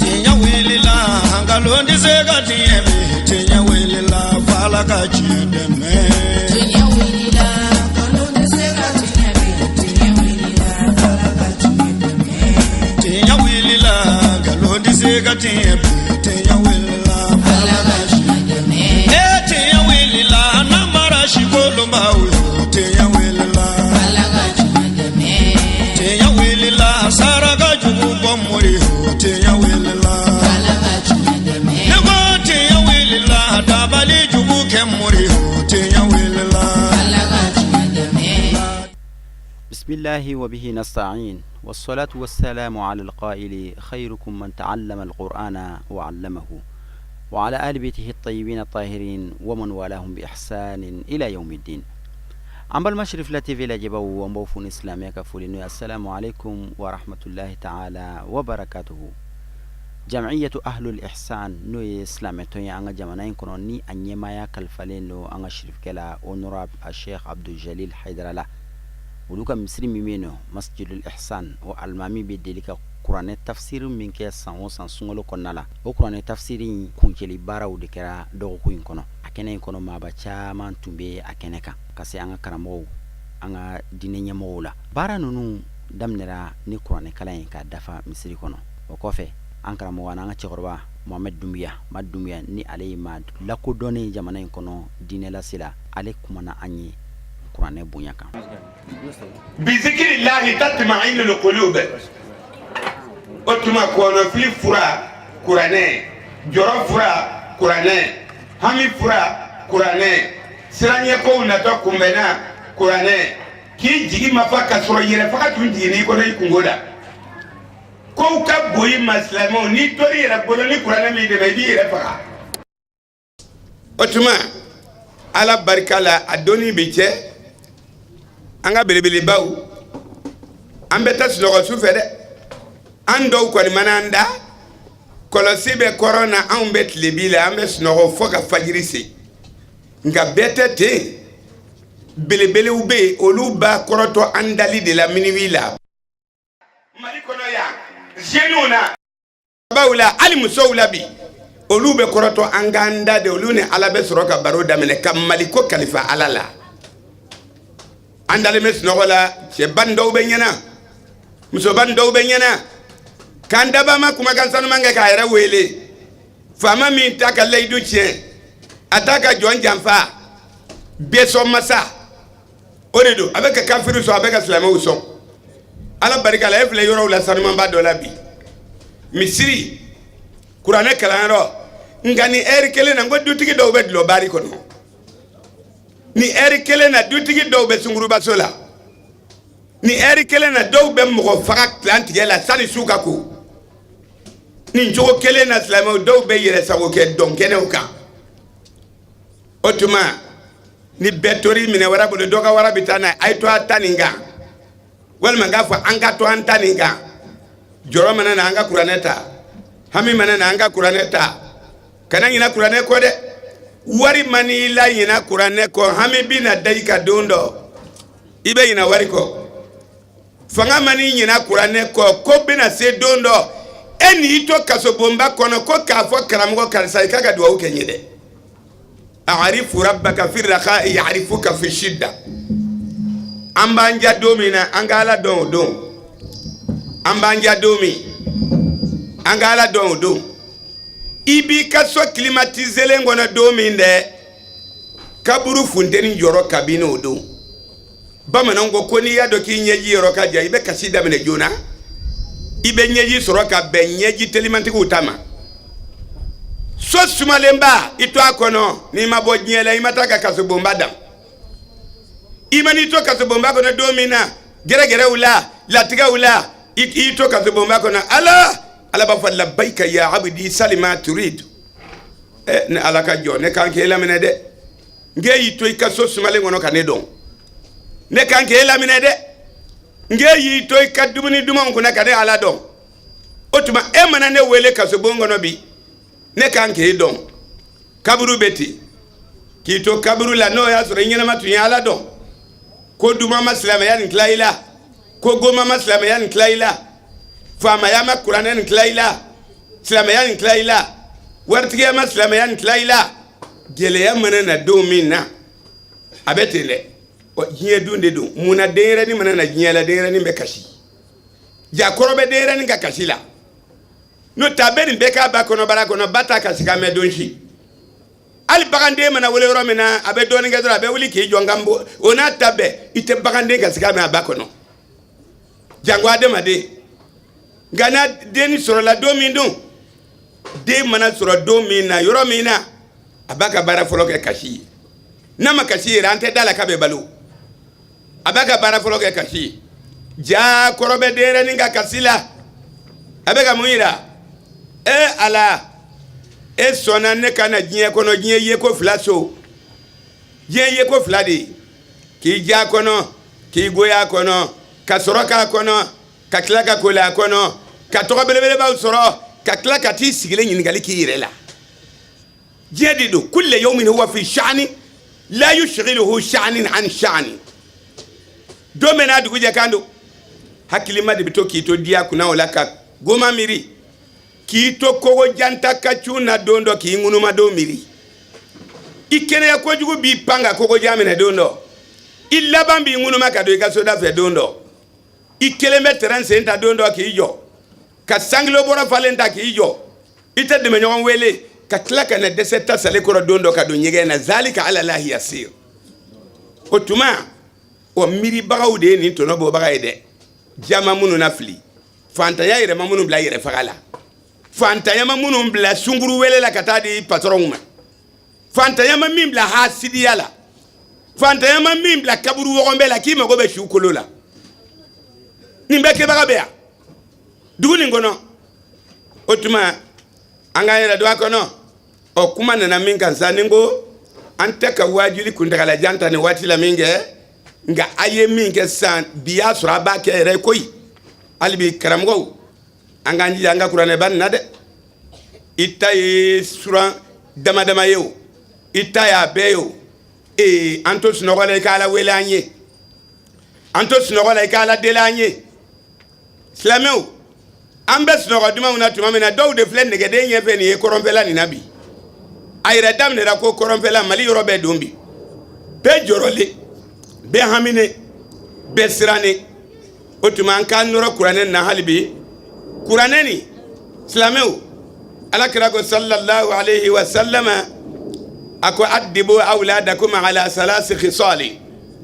Tiɲɛ wulila, nkalon tɛ se ka tiɲɛ bi. Tiɲɛ wulila, f'Ala ka tiɲɛ dɛmɛ. Tiɲɛ wulila, nkalon tɛ se ka tiɲɛ bi. Tiɲɛ wulila, Ala ka tiɲɛ dɛmɛ. Tiɲɛ wulila, nkalon tɛ se ka tiɲɛ bi. Tiɲɛ wulila, Ala ka tiɲɛ dɛmɛ. E tiɲɛ wulila, namara sikolonbaw yo. Tiɲɛ wulila, Ala ka tiɲɛ dɛmɛ. Tiɲɛ wulila, saraka jugu bɔ mori yo. Tiɲɛ wulila, Ala ka tiɲɛ dɛmɛ. Ne ko tiɲɛ wulila, dabali jugu kɛ mori yo. Tiɲɛ wulila. Ala ka tiɲɛ dɛmɛ. بسم الله وبه نستعين والصلاة والسلام على القائل خيركم من تعلم القرآن وعلمه وعلى آل بيته الطيبين الطاهرين ومن والاهم بإحسان إلى يوم الدين. An balima Cherifla TV lajɛbaw, an b'aw fo ni silamɛya ka foli n'o ye: السلام عليكم ورحمة الله تعالى وبركاته. Jamiyatu Ahlul Ihsan, n'o ye silamɛtɔn ye an ka jamana in kɔnɔ, ni a ɲɛmaaya kalifalen don an ka sirifukɛ la, honorable Sheikh Abdul Jalil Haidara la, olu ka misiri min bɛ yen nɔ, Masjidul Ihsan, o alimami bɛ deli ka kuranɛ tafsiri min kɛ san o san sunkalo kɔnɔna la, o kuranɛ tafsiri in kuncɛli baaraw de kɛra dɔgɔkun in kɔnɔ. A kɛnɛ in kɔnɔ, maaba caman tun bɛ a kɛnɛ kan, ka se an ka karamɔgɔw, an ka diinɛ ɲɛmɔgɔw la. Baara ninnu daminɛra ni kuranɛkalan ye k'a dafa misiri kɔnɔ. O kɔfɛ, an karamɔgɔ n'an ka cɛkɔrɔba Mohamed Dumbuya Ma Dumbuya, ni ale ye maa lakodɔnnen jamana in kɔnɔ diinɛ lase la, ale kumana an ye kuranɛ bonya kan. بذكر الله تطمئن القلوب. O tuma, kɔnɔfili fura kuranɛ, jɔrɔ fura kuranɛ, hami fura kuranɛ, siranɲɛkow natɔ kunbɛnna kuranɛ, k'i jigi ma fa ka sɔrɔ yɛrɛ faga tun jiginn'i kɔnɔ i kungo la, kow ka bon i ma. Silamɛw, n'i tor'i yɛrɛ bolo ni kuranɛ min dɛmɛ, i b'i yɛrɛ faga. O tuma, Ala barika la, a donni bi cɛ, an ka belebelebaw, an bɛ taa sunɔgɔ su fɛ dɛ. An dɔw kɔni mana an da, kɔlɔsi bɛ kɔrɔn na, anw bɛ tilebi la, an bɛ sunɔgɔ fo ka fajiri se. Nka bɛɛ tɛ ten. Belebelew bɛ yen, olu b'a kɔrɔtɔ an dali de la minuit la. Mali kɔnɔ yan, jeunes na baw la, hali musow la bi, olu bɛ kɔrɔtɔ an k'an da de. Olu ni Ala bɛ sɔrɔ ka baro daminɛ, ka Mali ko kalifa Ala la. An dalen bɛ sunɔgɔ la, cɛba dɔw bɛ ɲɛna, musoba dɔw bɛ ɲɛna, k'an daba ma kumakan sanuman kɛ k'a yɛrɛ wele. Faama min ta ka layidu tiɲɛ, a t'a ka jɔn janfa, bɛɛ sɔn masa o de don. A bɛ ka kafiri sɔn, a bɛ ka silamɛw sɔn. Ala barika la, e filɛ yɔrɔw la sanumanba dɔ la bi, misiri kuranɛ kalanyɔrɔ. Nka ni ɛri kelen na, n ko dutigi dɔw bɛ dulɔ baari kɔnɔ. Ni ɛri kelen na, dutigi dɔw bɛ sunkurubaso la. Ni ɛri kelen na, dɔw bɛ mɔgɔ faga tilan tigɛ la sani su ka ko. Nin cogo kelen na, silamɛw dɔw bɛ yɛrɛ sago kɛ dɔnkɛnɛw kan. O tuma, ni bɛɛ tori minɛ wara bolo, dɔ ka wara bɛ taa n'a ye. A ye to a ta nin kan, walima n k'a fɔ an ka to an ta nin kan. Jɔrɔ mana na, an ka kuranɛ ta. Hami mana na, an ka kuranɛ ta. Kana ɲina kuranɛ kɔ dɛ. Wari man n'i la ɲina kuranɛ kɔ, hami bi na da i ka don dɔ, i bɛ ɲina wari kɔ. Fanga man n'i ɲina kuranɛ kɔ, ko bɛna se don dɔ, e n'i to kasobonba kɔnɔ, ko k'a fɔ karamɔgɔ karisa, i k'a ka dugawu kɛ n ye dɛ. اعرف ربك في الرخاء يعرفك في الشدة. An b'an ja don min na, an ka Ala dɔn o don. An b'an ja don min, an ka Ala dɔn o don. I b'i ka so climatiselen kɔnɔ don min dɛ, kaburu funteni jɔrɔ kabini o don. Bamananw ko ko n'i y'a dɔn k'i ɲɛji yɔrɔ ka jan, i bɛ kasi daminɛ joona, i bɛ ɲɛji sɔrɔ ka bɛn ɲɛji telimantigiw ta ma. So sumalenba, i to a kɔnɔ, n'i ma bɔ diɲɛ la, i ma taa ka kasobonba dan. I ma n'i to kasobonba kɔnɔ don min na, gɛrɛgɛrɛw la, latigɛw la, i to kasobonba kɔnɔ, Ala, Ala b'a fɔ: لبيك يا عبدي سل ما تريد. Ɛ, ne Ala ka jɔ, ne kan k'e laminɛ dɛ. N k'e y'i to i ka so sumalen kɔnɔ ka ne dɔn, ne kan k'e laminɛ dɛ. N k'e y'i to i ka dumuni dumanw kunna ka ne Ala dɔn. O tuma, e mana ne wele kasobon kɔnɔ bi, ne kan k'e dɔn. Kaburu bɛ ten, k'i to kaburu la, n'o y'a sɔrɔ i ɲɛnama tun ye Ala dɔn, ko duman ma silamɛya nin tila i la, ko goma ma silamɛya nin tila i la. Faamaya ma kuranɛ nin tila i la, silamɛya nin tila i la, waritigiya ma silamɛya nin tila i la. Gɛlɛya mana na don min na, a bɛ ten dɛ. Ɔ, diɲɛ dun de don. Mun na denyɛrɛnin mana na diɲɛ la, denyɛrɛnin bɛ kasi? Jakɔrɔ bɛ denyɛrɛnin ka kasi la. N'o tɛ, a bɛ nin bɛɛ k'a ba kɔnɔbara kɔnɔ, ba t'a kasi kan mɛn don si. Hali baganden mana wele yɔrɔ min na, a bɛ dɔɔnin kɛ dɔrɔn, a bɛ wuli k'i jɔ. Nka o n'a ta bɛɛ, i tɛ baganden kasi kan mɛn a ba kɔnɔ, janko adamaden. Nka n'a den sɔrɔla don min dun, den mana sɔrɔ don min na, yɔrɔ min na, a b'a ka baara fɔlɔ kɛ kasi ye. N'a ma kasi yɛrɛ, an tɛ da la k'a bɛ balo. A b'a ka baara fɔlɔ kɛ kasi ye. Ja kɔrɔ bɛ denyɛrɛnin ka kasi la. A bɛ ka mun yira? E Ala, e sɔnna ne ka na diɲɛ kɔnɔ. Diɲɛ ye ko fila so, diɲɛ ye ko fila de ye: k'i ja kɔnɔ, k'i goya kɔnɔ, ka sɔrɔ k'a kɔnɔ, ka tila ka kole a kɔnɔ, ka tɔgɔ belebelebaw sɔrɔ, ka tila ka t'i sigilen ɲininkali k'i yɛrɛ la. Diɲɛ de don. Kulle yawmin huwa fi sha'ni la yushghiluhu sha'nin an sha'ni. Don bɛ n'a dugujɛ kan don. Hakilima de bɛ to k'i to diya kunna o la ka goma miiri, k'i to kogo janta ka cun na don dɔ, k'i ŋunuma don miiri. I kɛnɛya kojugu b'i pan ka kogo jan minɛ don dɔ, i laban b'i ŋunuma ka don i ka soda fɛ don dɔ. I kelen bɛ tɛrɛn sen ta don dɔ k'i jɔ ka sankilo bɔrɔ falen ta k'i jɔ, i tɛ dɛmɛɲɔgɔn wele, ka tila ka na dɛsɛ ta sale kɔrɔ don dɔ ka don ɲɛgɛn na. Zalika ala lahi yasir. O tuma, o miiribagaw de ye nin tɔnɔ bɔbaga ye dɛ. Jama minnu na fili, fantanya yɛrɛ ma minnu bila yɛrɛ faga la, fantanya ma minnu bila sunkuru wele la ka taa di patɔrɔnw ma, fantanya ma min bila hasidiya la, fantanya ma min bila kaburu wɔgɔnbɛ la k'i mago bɛ su kolo la. Nin bɛɛ kɛbaga bɛ yan dugu nin kɔnɔ. O tuma, an k'an yɛrɛ don a kɔnɔ. Ɔ, kuma nana min kan sa, ni ko an tɛ ka wajuli kuntagalajan ta nin waati la min kɛ, nka a ye min kɛ sisan bi, y'a sɔrɔ a b'a kɛ yɛrɛ koyi. Hali bi, karamɔgɔw, an k'an jija an ka kuranɛba nin na dɛ. I ta ye suran dama dama ye o, i ta y'a bɛɛ ye o, ee, an to sunɔgɔ la, i ka Ala wele an ye. An to sunɔgɔ la, i ka Ala deli an ye. Silamɛw, an bɛ sunɔgɔ dumanw na tuma min na, dɔw de filɛ nɛgɛden ɲɛfɛ nin ye kɔrɔnfɛla nin na bi. A yɛrɛ daminɛra ko kɔrɔnfɛla Mali yɔrɔ bɛɛ don bi. Bɛɛ jɔrɔlen, bɛɛ haminen, bɛɛ sirannen. O tuma, an k'an nɔrɔ kuranɛ na hali bi. Kuranɛ nin, silamɛw, Ala kira ko sallallahu alayhi wa sallama, a ko: addibu awladakum ala salasi khisali: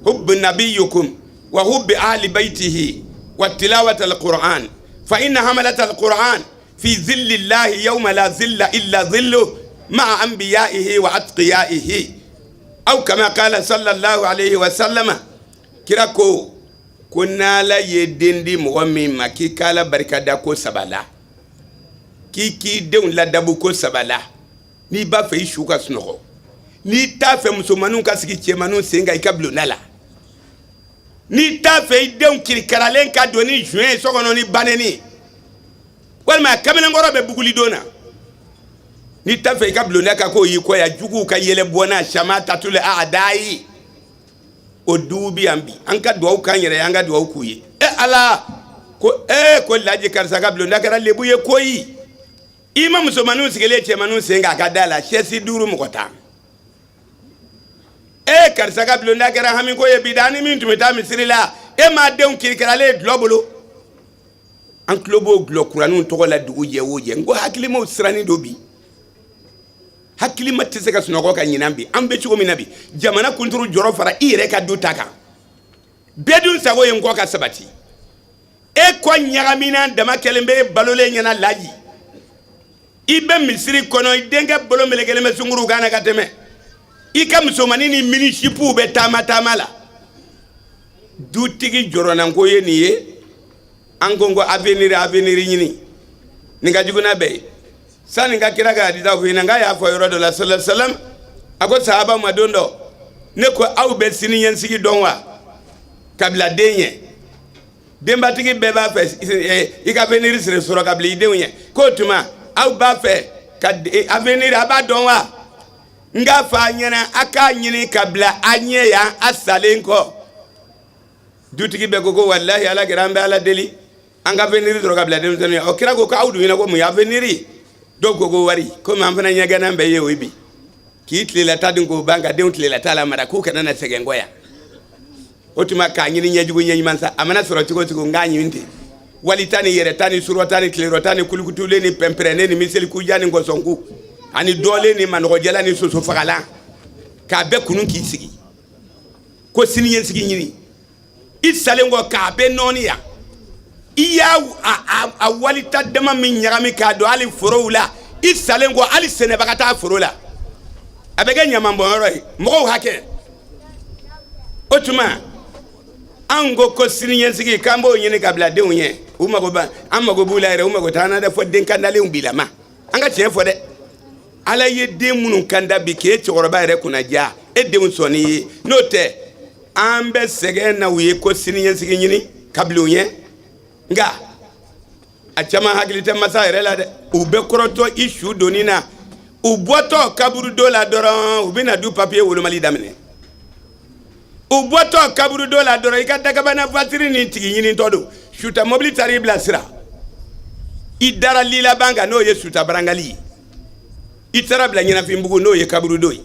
hubbu nabiyukum wa hubbi ahli baytihi wa tilawata alquran, fa inna hamalata alquran fi zilli llahi yawma la zilla illa zilluh ma'a anbiya'ihi wa atqiya'ihi, aw kama qala sallallahu alayhi wa sallama. Kira ko ko n'Ala ye den di mɔgɔ min ma, k'i k'Ala barika da ko saba la, k'i k'i denw ladabu ko saba la. N'i b'a fɛ i su ka sunɔgɔ, n'i t'a fɛ musomaninw ka sigi cɛmaninw sen kan i ka bulonda la, n'i t'a fɛ i denw kirikaralen ka don ni joint ye so kɔnɔ ni baneni, walima kamalenkɔrɔ bɛ buguli don na, n'i t'a fɛ i ka bulonda ka k'o y'i kɔ yan, juguw ka yɛlɛ bɔ n'a sama tatule a da ye. O duw bi yan bi. An ka duwawu k'an yɛrɛ ye, an ka duwawu k'u ye. E Ala, ko ee, ko laji karisa ka bulonda kɛra lebu ye koyi. I ma musomaninw sigilen cɛmaninw sen k'a ka da la, sɛsi duuru, mɔgɔ tan. E karisa ka bulonda kɛra hamiko ye bi da. Ni min tun bɛ taa misiri la, e m'a denw kirikiralen ye dulɔ bolo. An tulo b'o dulɔ kuraninw tɔgɔ la dugu jɛ o jɛ. N ko hakilimaw sirannen don bi. Hakilima tɛ se ka sunɔgɔ ka ɲinan bi. An bɛ cogo min na bi, jamana kunturu jɔrɔ fara i yɛrɛ ka du ta kan. Bɛɛ dun sago ye n kɔ ka sabati. E kɔ ɲagamina dama kɛlen bɛ e balolen ɲɛna. Laji, i bɛ misiri kɔnɔ, i denkɛ bolo melekelen bɛ sunkuru kan na ka tɛmɛ i ka musomanin ni mini-jupe bɛ taama taama la. Dutigi jɔrɔnanko ye nin ye. An ko ko avenir, avenir ɲini, nin ka jugu n'a bɛɛ ye. Sani ka kira ka hadisa fɔ ɲɛna, k'a y'a fɔ yɔrɔ dɔ la, sallallahu alaihi wasallam, a ko sahaba ma don dɔ, ne ko aw bɛ sini ɲɛsigi dɔn wa? Kabila den ɲɛ, denbatigi bɛɛ b'a fɛ i ka avenir siri sɔrɔ ka bila i denw ɲɛ. K'o tuma, aw b'a fɛ ka avenir, a b'a dɔn wa? N k'a fɔ a ɲɛna, a k'a ɲini ka bila a ɲɛ yan a salen kɔ. Dutigi bɛɛ ko ko walahi, Ala kɛra, an bɛ Ala deli. An ka avenir dɔrɔn ka bila denmisɛnninw ye. Ɔ, kira ko k'aw dun ɲɛna ko mun ye avenir ye? Dɔw ko ko wari. Komi an fana ɲɛgɛnna bɛɛ ye o ye bi, k'i tilelata dun k'o ban ka denw tilelata la mara k'u kana na sɛgɛn kɔ yan. O tuma k'a ɲini ɲɛjugu ɲɛɲuman sa, a mana sɔrɔ cogo o cogo, n k'a ɲini ten. Walita ni yɛrɛta ni surɔta ni tilerɔta ni kulukutulen ni pɛnpɛrɛnnen ni miselikuja ni gɔsɔnku ani dɔɔlen ni manɔgɔjala ni sosofagalan, k'a bɛɛ kunu k'i sigi ko siniɲɛsigi ɲini. I salen kɔ k'a bɛ nɔɔni yan, i y'a a walita dama min ɲagami k'a don hali forow la, i salen kɔ hali sɛnɛbaga t'a foro la, a bɛ kɛ ɲamanbɔnyɔrɔ ye, mɔgɔw hakɛ. O tuma an ko ko siniɲɛsigi k'an b'o ɲini ka bila denw ɲɛ. U mago b'a, an mago b'u la yɛrɛ, u mago t'an na dɛ, fo den kandalenw bilama. An ka tiɲɛ fɔ dɛ, Ala ye den minnu kanda bi k'e cɛkɔrɔba yɛrɛ kunna diya, e denw sɔnni ye. N'o tɛ, an bɛ sɛgɛn na u ye ko siniɲɛsigi ɲini ka bila u ɲɛ, nka a caman hakili tɛ masa yɛrɛ la dɛ. U bɛ kɔrɔtɔ i su donni na, u bɔtɔ kaburudo la dɔrɔn, u bɛna du papiye wolomali daminɛ. U bɔtɔ kaburudo la dɔrɔn, i ka dakabana vatiri nin tigi ɲinitɔ don, suta mobili taara i bilasira, i dara lilaban kan, n'o ye suta barangali ye, i taara bila ɲɛnafinbugu, n'o ye kaburudo ye,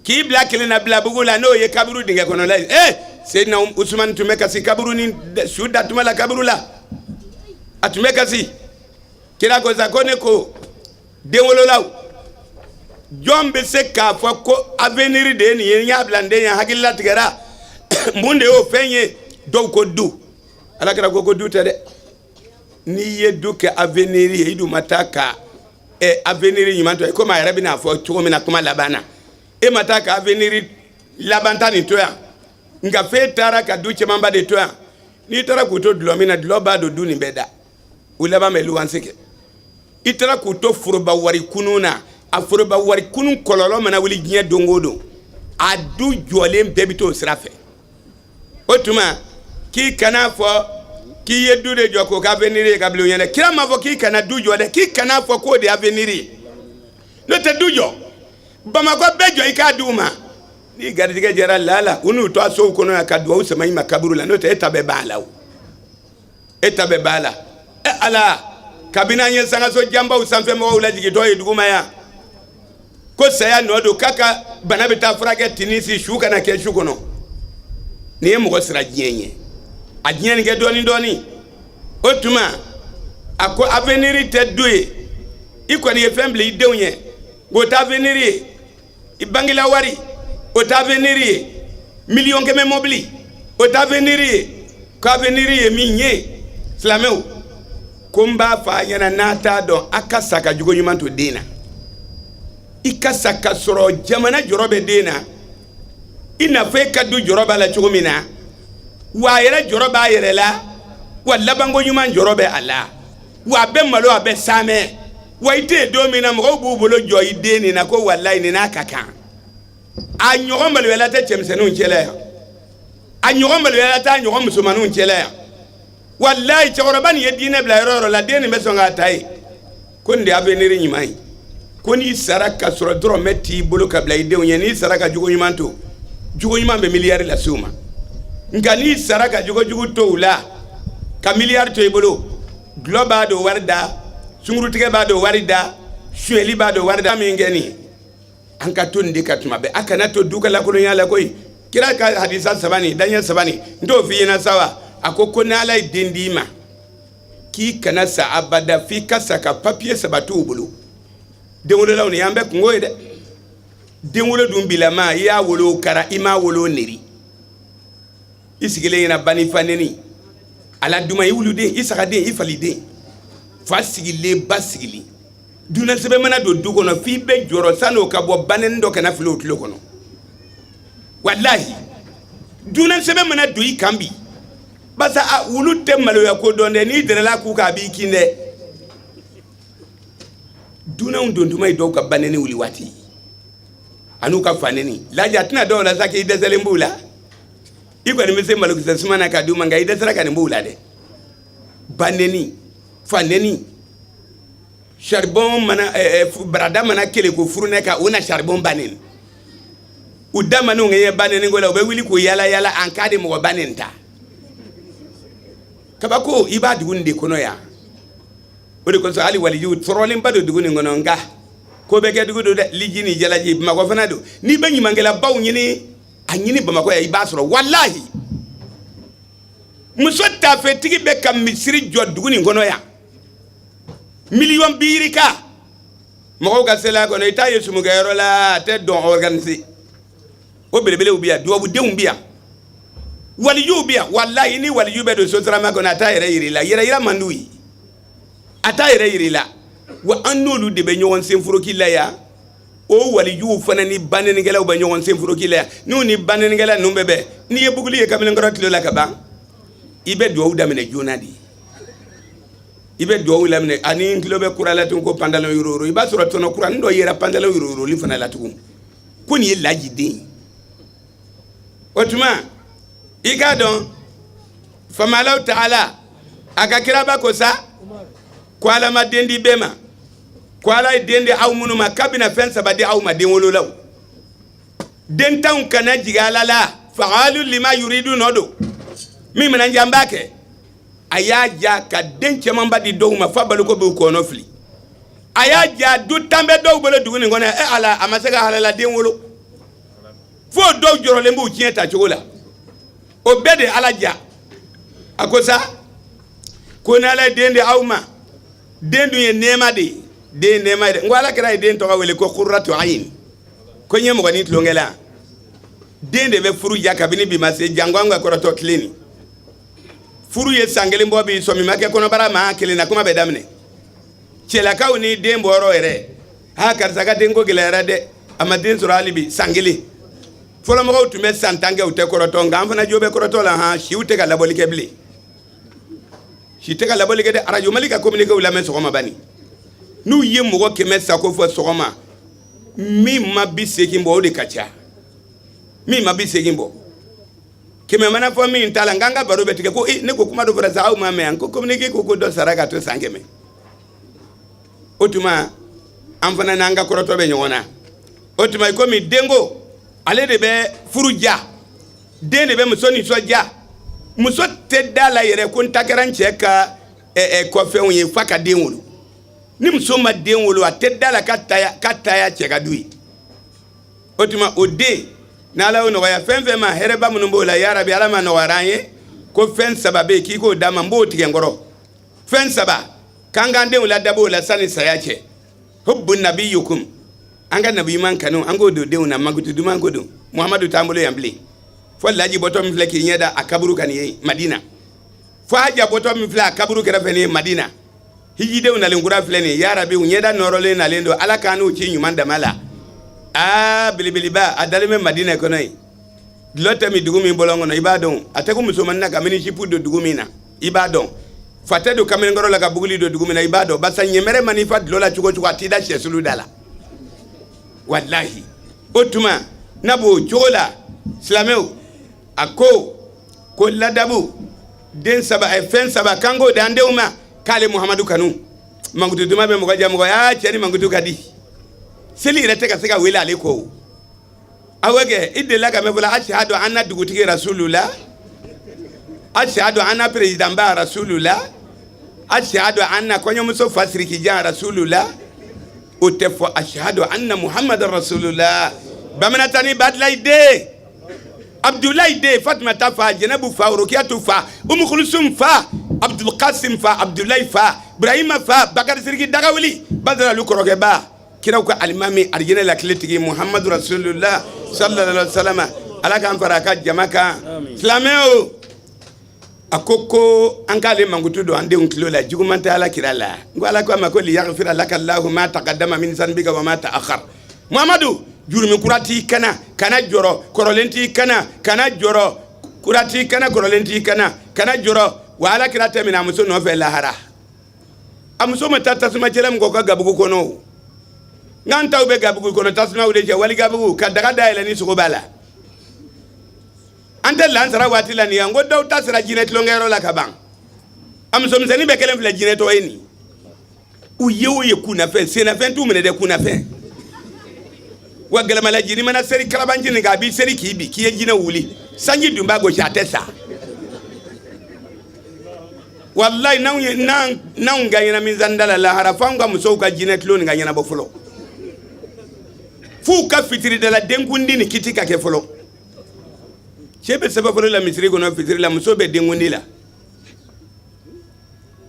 k'i bila kelenna bilabugu la, n'o ye kaburu dingɛ kɔnɔla ye. Ee, Seyidina Usumani tun bɛ kasi kaburu ni su datuma la kaburu la, a tun bɛ kasi. Kira ko sa ko ne ko denwololaw, jɔn bɛ se k'a fɔ ko avenir de ye nin ye, n y'a bila n den ye, hakili latigɛra, mun de y'o fɛn ye? Dɔw ko du. Alakira ko ko du tɛ dɛ. N'i ye du kɛ avenir ye, i dun ma taa ka avenir ɲuman to, komi a yɛrɛ bɛna fɔ cogo min na kuma laban na, e ma taa ka avenir laban ta nin to yan, nka f'e taara ka du camanba de to yan. N'i taara k'u to dulɔ min na, dulɔ b'a don du nin bɛɛ da, u laban bɛ luwanse kɛ. I taara k'u to foroba wari kunun na, a foroba wari kunun kɔlɔlɔ mana wuli diɲɛ don o don, a du jɔlen bɛɛ bɛ t'o sira fɛ. O tuma k'i kana fɔ k'i ye du de jɔ k'o kɛ avenir ye ka bila u ɲɛ dɛ. Kira m'a fɔ k'i kana du jɔ dɛ, k'i kana fɔ k'o de ye avenir ye. N'o tɛ, du jɔ Bamakɔ bɛɛ jɔ i k'a di u ma, ni garijɛgɛ jɛra lala, u n'u to a sow kɔnɔ yan ka duwawu sama i ma kaburu la. N'o tɛ, e ta bɛɛ b'a la o, e ta bɛɛ b'a la. E Ala, kabini an ye sangaso janbaw sanfɛ mɔgɔw lajigintɔ ye duguma yan ko saya nɔ don, k'a ka bana bɛ taa furakɛ Tinisi, su kana kɛ su kɔnɔ. Nin ye mɔgɔ sira diɲɛ ɲɛ, a diɲɛ nin kɛ dɔɔni dɔɔni. O tuma a ko avenir tɛ du ye. I kɔni ye fɛn bila i denw ɲɛ, o tɛ avenir ye. I bangela wari, o tɛ avenir ye. 100 000 mobili, o tɛ avenir ye. Ko avenir ye min ye, silamɛw, ko n b'a fɔ a ɲɛna n'a t'a dɔn, a ka sa ka jogo ɲuman to den na. I ka sa ka sɔrɔ jamana jɔrɔ bɛ den na, i n'a fɔ e ka du jɔrɔ b'a la cogo min na, wa a yɛrɛ jɔrɔ b'a yɛrɛ la, wa labanko ɲuman jɔrɔ bɛ a la, wa a bɛ malo, a bɛ saamɛ, wa i tɛ yen don min na, mɔgɔw b'u bolo jɔ i den nin na ko walayi nin n'a ka kan. A ɲɔgɔn maloyala tɛ cɛmisɛnninw cɛla yan, a ɲɔgɔn maloyala tɛ a ɲɔgɔn musomanninw cɛla yan. Walayi, cɛkɔrɔba nin ye diinɛ bila yɔrɔ yɔrɔ la, den nin bɛ sɔn k'a ta yen ko nin de ye avenir ɲuman ye. Ko n'i sara ka sɔrɔ dɔrɔmɛ t'i bolo ka bila i denw ɲɛ, n'i sara ka jogo ɲuman to, jogo ɲuman bɛ miliyari lase u ma. Nka n'i sara ka jogo jugu to u la, ka miliyari to i bolo, dulɔ b'a don wari da, sunkurutigɛ b'a don wari da, sonyɛli b'a don wari da. Min kɛ nin ye, an ka to nin de ka tuma bɛɛ, a kana to du ka lakolonya la koyi. Kira ka hadisa saba nin, daɲɛ saba nin, n t'o f'i ɲɛna sa wa? A ko ko n'Ala ye den d'i ma, k'i kana sa abada f'i ka sa ka papiye saba t'u bolo. Denwololaw, nin y'an bɛɛ kungo ye dɛ. Denwolo dun bilama, i y'a wolo kara, i m'a wolo neri, i sigilen ɲɛna bani fa neni ala duma, i wuluden, i sagaden, i faliden, fa sigilen, ba sigilen. Dunan sɛbɛn mana don du kɔnɔ, f'i bɛ jɔrɔ san'o ka bɔ, banɛni dɔ kana fili o tulo kɔnɔ. Walahi, dunan sɛbɛn mana don i kan bi, barisa a wulu tɛ maloya ko dɔn dɛ, n'i dɛrɛla k'u kan, a b'i kin dɛ. Dunanw dontuma ye dɔw ka banɛni wuli waati an'u ka fanɛni lajɛ. A tɛna dɔw la sa k'i dɛsɛlen b'u la. I kɔni bɛ se malokisɛ suma na ka d'u ma, nka i dɛsɛra ka nin b'u la dɛ. Banɛni, fanɛni, charbon mana barada mana kele ko furunɛ kan, u na charbon banɛni, u da man'u ŋɛɲɛ banɛni ko la, u bɛ wuli k'u yala yala en cas de mɔgɔ banɛni ta. Kabako i b'a dugu nin de kɔnɔ yan. O de kosɔn hali walijuw tɔɔrɔlenba don dugu nin kɔnɔ, nka ko bɛ kɛ dugu don dɛ. Liji ni jalaji, Bamakɔ fana don. N'i bɛ ɲumankɛlabaw ɲini, a ɲini Bamakɔ yan, i b'a sɔrɔ. Walahi, muso tafetigi bɛ ka misiri jɔ dugu nin kɔnɔ yan, miliyɔn bi yirika. Mɔgɔw ka seli a kɔnɔ, i t'a ye sumukɛyɔrɔ la, a tɛ dɔn organiser. O belebelew bɛ yan, dubabudenw bɛ yan, walijuw bɛ yan. Walahi, ni waliju bɛ don sotarama kɔnɔ, a t'a yɛrɛ yir'i la. Yɛrɛ yira man d'u ye, a t'a yɛrɛ yir'i la. Wa an n'olu de bɛ ɲɔgɔn senforoki la yan. O walijuw fana ni banɛnikɛlaw bɛ ɲɔgɔn senforoki la yan. N'u ni banɛnikɛla ninnu bɛ bɛn, n'i ye buguli ye kamalenkɔrɔ tulo la ka ban, i bɛ duwawu daminɛ joona de. I bɛ duwawu laminɛ. Ani n tulo bɛ kura la tugun ko pantalon yoroyoro. I b'a sɔrɔ tɔnɔ kuranin dɔ yera pantalon yoroyoroli fana la tugun, ko nin ye laji den ye. O tuma i k'a dɔn, famalaw taala a ka kiraba ko sa ko Ala ma den di bɛɛ ma, ko Ala ye den di aw minnu ma, k'a bɛna fɛn saba di aw ma denwololaw. Dentanw kana jigin Ala la, faalu lima yuridu nɔ don. Min mana diya n b'a kɛ. A y'a ja ka den camanba di dɔw ma f'a baloko b'u kɔnɔ fili. A y'a ja du 10 bɛ dɔw bolo dugu nin kɔnɔ. E Ala, a ma se ka halala den wolo, fo dɔw jɔrɔlen b'u tiɲɛ ta cogo la. O bɛɛ de Ala ja. A ko sa ko ni Ala ye den di aw ma, den dun ye nɛɛma de ye, den ye nɛɛma ye dɛ. N ko Ala kira ye den tɔgɔ wele ko kuratu ayin, ko n ye mɔgɔnin tulonkɛla. Den de bɛ furu ja kabini bi ma se, janko an ka kɔrɔtɔ tile nin. Furu ye san kelen bɔ bi, sɔmi ma kɛ kɔnɔbara maa kelen na, kuma bɛ daminɛ. Cɛlakaw ni den bɔyɔrɔ yɛrɛ, ha, karisa ka denko gɛlɛyara dɛ, a ma den sɔrɔ hali bi san kelen. Fɔlɔmɔgɔw tun bɛ san 10 kɛ, u tɛ kɔrɔtɔ. Nka an fana jo bɛ kɔrɔtɔ la. Han, siw tɛ ka labɔli kɛ bilen, si tɛ ka labɔli kɛ dɛ. Arajo Mali ka communiquéw lamɛn sɔgɔma bani, n'u ye mɔgɔ 100 sako fɔ sɔgɔma, min ma 80 bɔ, o de ka ca. Min ma 80 bɔ, 100 mana fɔ min t'a la. N k'an ka baro bɛ tigɛ ko ne ko kuma dɔ fɔra sa, aw ma mɛn yan, ko communiqué ko ko dɔ sara ka to san 100. O tuma an fana n'an ka kɔrɔtɔ bɛ ɲɔgɔn na. O tuma komi denko ale de bɛ furu ja, den de bɛ muso nisɔndiya. Muso tɛ da la yɛrɛ ko n ta kɛra n cɛ ka kɔfɛnw ye f'a ka den wolo. Ni muso ma den wolo, a tɛ da la ka taya cɛ ka du ye. O tuma o den, n'Ala y'o nɔgɔya fɛn fɛn ma, hɛrɛba minnu b'o la, yarabi, Ala ma nɔgɔyara an ye ko fɛn saba bɛ yen k'i k'o d'a ma, n b'o tigɛ n kɔrɔ. Fɛn saba k'an k'an denw ladab'o la sani saya cɛ. Hubbu nabiyukum, an ka nabi ɲuman kanu, an k'o don denw na. Mankutu duman ko don. Muhamadu t'an bolo yan bilen, fo laji bɔtɔ min filɛ k'i ɲɛ da a kaburu kan nin ye Madina, fo haja bɔtɔ min filɛ a kaburu kɛrɛfɛ nin ye Madina, hijidenw nalen kura filɛ nin ye, yarabi, u ɲɛda nɔrɔlen nalen don. Ala k'an n'u ci ɲuman dama la. Aa, belebeleba a dalen bɛ Madina kɔnɔ yen. Dulɔ tɛ min dugu min bɔlɔn kɔnɔ, i b'a dɔn. A tɛ ko musomannin na ka mini-jupe don dugu min na, i b'a dɔn. Fa tɛ don kamalenkɔrɔ la ka buguli don dugu min na, i b'a dɔn. Barisa ɲɛmɛrɛ man'i fa dulɔ la cogo cogo, a t'i da sɛsulu da la, walahi. O tuma n'a b'o cogo la, silamɛw, a ko ko ladabu den saba, fɛn saba k'an k'o di an denw ma, k'ale Muhamadu kanu. Mankutu duman bɛ mɔgɔ diya mɔgɔ y'a cɛ ni mankutu ka di. Seli yɛrɛ tɛ ka se ka wele ale kɔ. O awɔ kɛ, i delila ka mɛn fɔlɔ, ashadu anna dugutigi rasulula, ashadu anna président ba rasulula, ashadu anna kɔɲɔmuso fa sirikijan rasulula. O tɛ fɔ. Ashadu anna muhammad rasulula. Bamanatani Badilayi den, Abdulayi den, Fatumata fa, Jɛnɛbu fa, Orokiyatu fa, Umukulusum fa, Abdulkasim fa, Abdulayi fa, Ibrahima fa, Bakari Siriki Dagawuli, Badaralu kɔrɔkɛba, kiraw ka alimami, arijinɛ lakiletigi Muhammadu rasulullah sallallahu alaihi wasallam. Ala k'an fara a ka jama kan. Silamɛw, a ko ko an k'ale mankutu don an denw tulo la. Juguman tɛ Ala kira la. N ko Ala ko a ma ko liyaghfira laka Allahu ma taqaddama min zanbika wa ma ta'akhkhar. Muhamadu, jurumi kura t'i kana, kana jɔrɔ. Kɔrɔlen t'i kana, kana jɔrɔ. Kura t'i kana, kɔrɔlen t'i kana, kana jɔrɔ. Wa Ala kira tɛ minɛ a muso nɔfɛ lahara. A muso ma taa tasuma cɛla min kɔ ka gabugu kɔnɔ o. N'an taw bɛ gabugu kɔnɔ, tasumaw de cɛ wali gabugu ka daga dayɛlɛ ni sogo b'a la. An tɛ lansara waati la nin ye. N ko dɔw ta sera jinɛ tulonkɛyɔrɔ la ka ban. A musomisɛnnin bɛɛ kelen filɛ jinɛtɔ ye nin. U ye o ye kunnafɛn, sennafɛn t'u minɛ dɛ, kunnafɛn. Wa gɛlɛmalaji, n'i mana seri kalabanci nin kan, a b'i seri k'i bi k'i ye jinɛ wuli. Sanji dun b'a gosi, a tɛ sa. Walayi, n'anw ye n'anw ka ɲɛna mizan da la lahara, f'anw ka musow ka jinɛ tulon nin ka ɲɛnabɔ fɔlɔ, f'u ka fitiridala denkundi ni kiti ka kɛ fɔlɔ. Cɛ bɛ sɛbɛnfɔlɔ la misiri kɔnɔ fitiri la, muso bɛ denkundi la.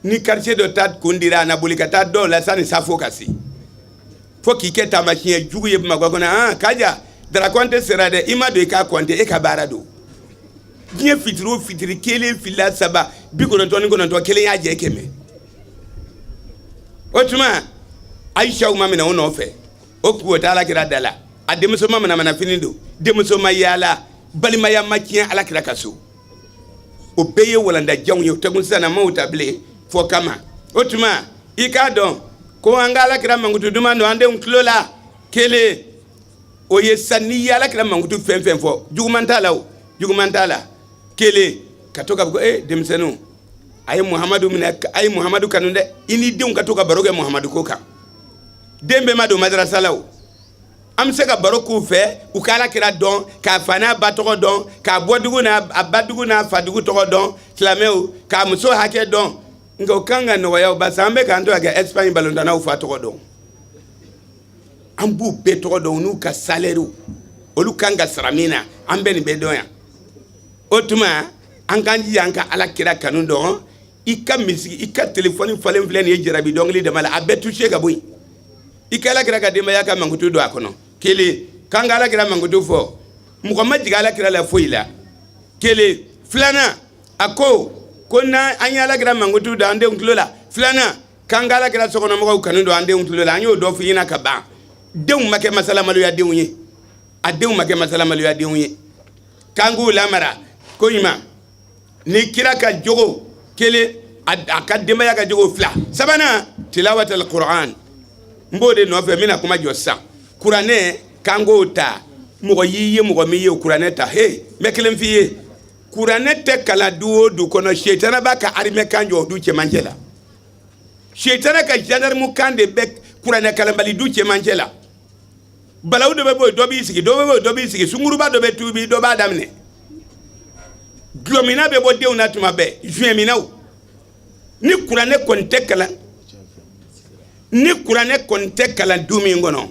Ni quartier dɔ ta kun dira, a na boli ka taa dɔw la sani safo ka se, fo k'i kɛ taamasiyɛn jugu ye Bamakɔ kɔnɔ. Han, Kaja Dara kɔnte sera dɛ, i ma don i k'a kɔnte, e ka baara don. Diɲɛ fitiri o fitiri, kelen, fila, saba, 99, kelen y'a jɛ 100. O tuma Ayisaw ma minɛ o nɔfɛ, o kun o tɛ Alakira da la. A denmuso ma manamana fini don, denmuso ma yaala, balimaya ma tiɲɛ Alakira ka so. O bɛɛ ye walandajanw ye, o tɛ kun sisan na, maaw ta bilen fɔ kama. O tuma i k'a dɔn ko an ka Alakira mankutu duman don an denw tulo la. Kelen o ye sa, n'i ye Alakira mankutu fɛn fɛn fɔ, juguman t'a la, o juguman t'a la. Kelen ka to ka fɔ ko e denmisɛnninw, a ye Muhamadu minɛ, a ye Muhamadu kanu dɛ. I n'i denw ka to ka baro kɛ Muhamadu ko kan. Den bɛɛ ma don madarasa la, o an bɛ se ka baro k'u fɛ, u ka Alakira dɔn, k'a fa n'a ba tɔgɔ dɔn, k'a bɔdugu n'a a badugu n'a fadugu tɔgɔ dɔn, silamɛw k'a muso hakɛ dɔn. Nka o kan ka nɔgɔya o, barisa an bɛ k'an to ka kɛ Espagne balontannaw fa tɔgɔ dɔn, an b'u bɛɛ tɔgɔ dɔn, u n'u ka salɛriw, olu kan ka sara min na, an bɛ nin bɛɛ dɔn yan. O tuma an k'an jija an ka Alakira kanu dɔn. I ka misigi, i ka telefɔni falen filɛ nin ye jarabi dɔnkili dama la, a bɛɛ touché ka bɔ yen. I ka Alakira ka denbaya ka mankutu don a kɔnɔ. Kelen, k'an ka Alakira mankutu fɔ, mɔgɔ ma jigin Alakira la foyi la. Kelen, filanan, a ko ko n'an an ye Alakira mankutu don an denw tulo la. Filanan, k'an ka Alakira sokɔnɔmɔgɔw kanu don an denw tulo la. An y'o dɔ f'i ɲɛna ka ban. Denw ma kɛ masalamaloya denw ye, a denw ma kɛ masalamaloya denw ye, k'an k'u lamara ko ɲuman ni kira ka jogo. Kelen, a ka denbaya ka jogo. Fila, sabanan, tilawatal Qur'an. N b'o de nɔfɛ, n bɛna kuma jɔ sisan. Kuranɛ, k'an k'o ta. Mɔgɔ y'i ye, mɔgɔ min ye o kuranɛ ta, he, n bɛ kelen f'i ye: kuranɛ tɛ kalan du o du kɔnɔ, setana b'a ka armée camp jɔ o du cɛmancɛ la. Setana ka gendarme camp de bɛ kuranɛ kalanbali du cɛmancɛ la. Balawu dɔ bɛ bɔ yen, dɔ b'i sigi, dɔ bɛ bɔ yen, dɔ b'i sigi, sunguruba dɔ bɛ tuubi, dɔ b'a daminɛ. Gulɔmina bɛ bɔ denw na tuma bɛɛ, zuɲɛminaw. Ni kuranɛ kɔni tɛ kalan, ni kuranɛ kɔni tɛ kalan du min kɔnɔ,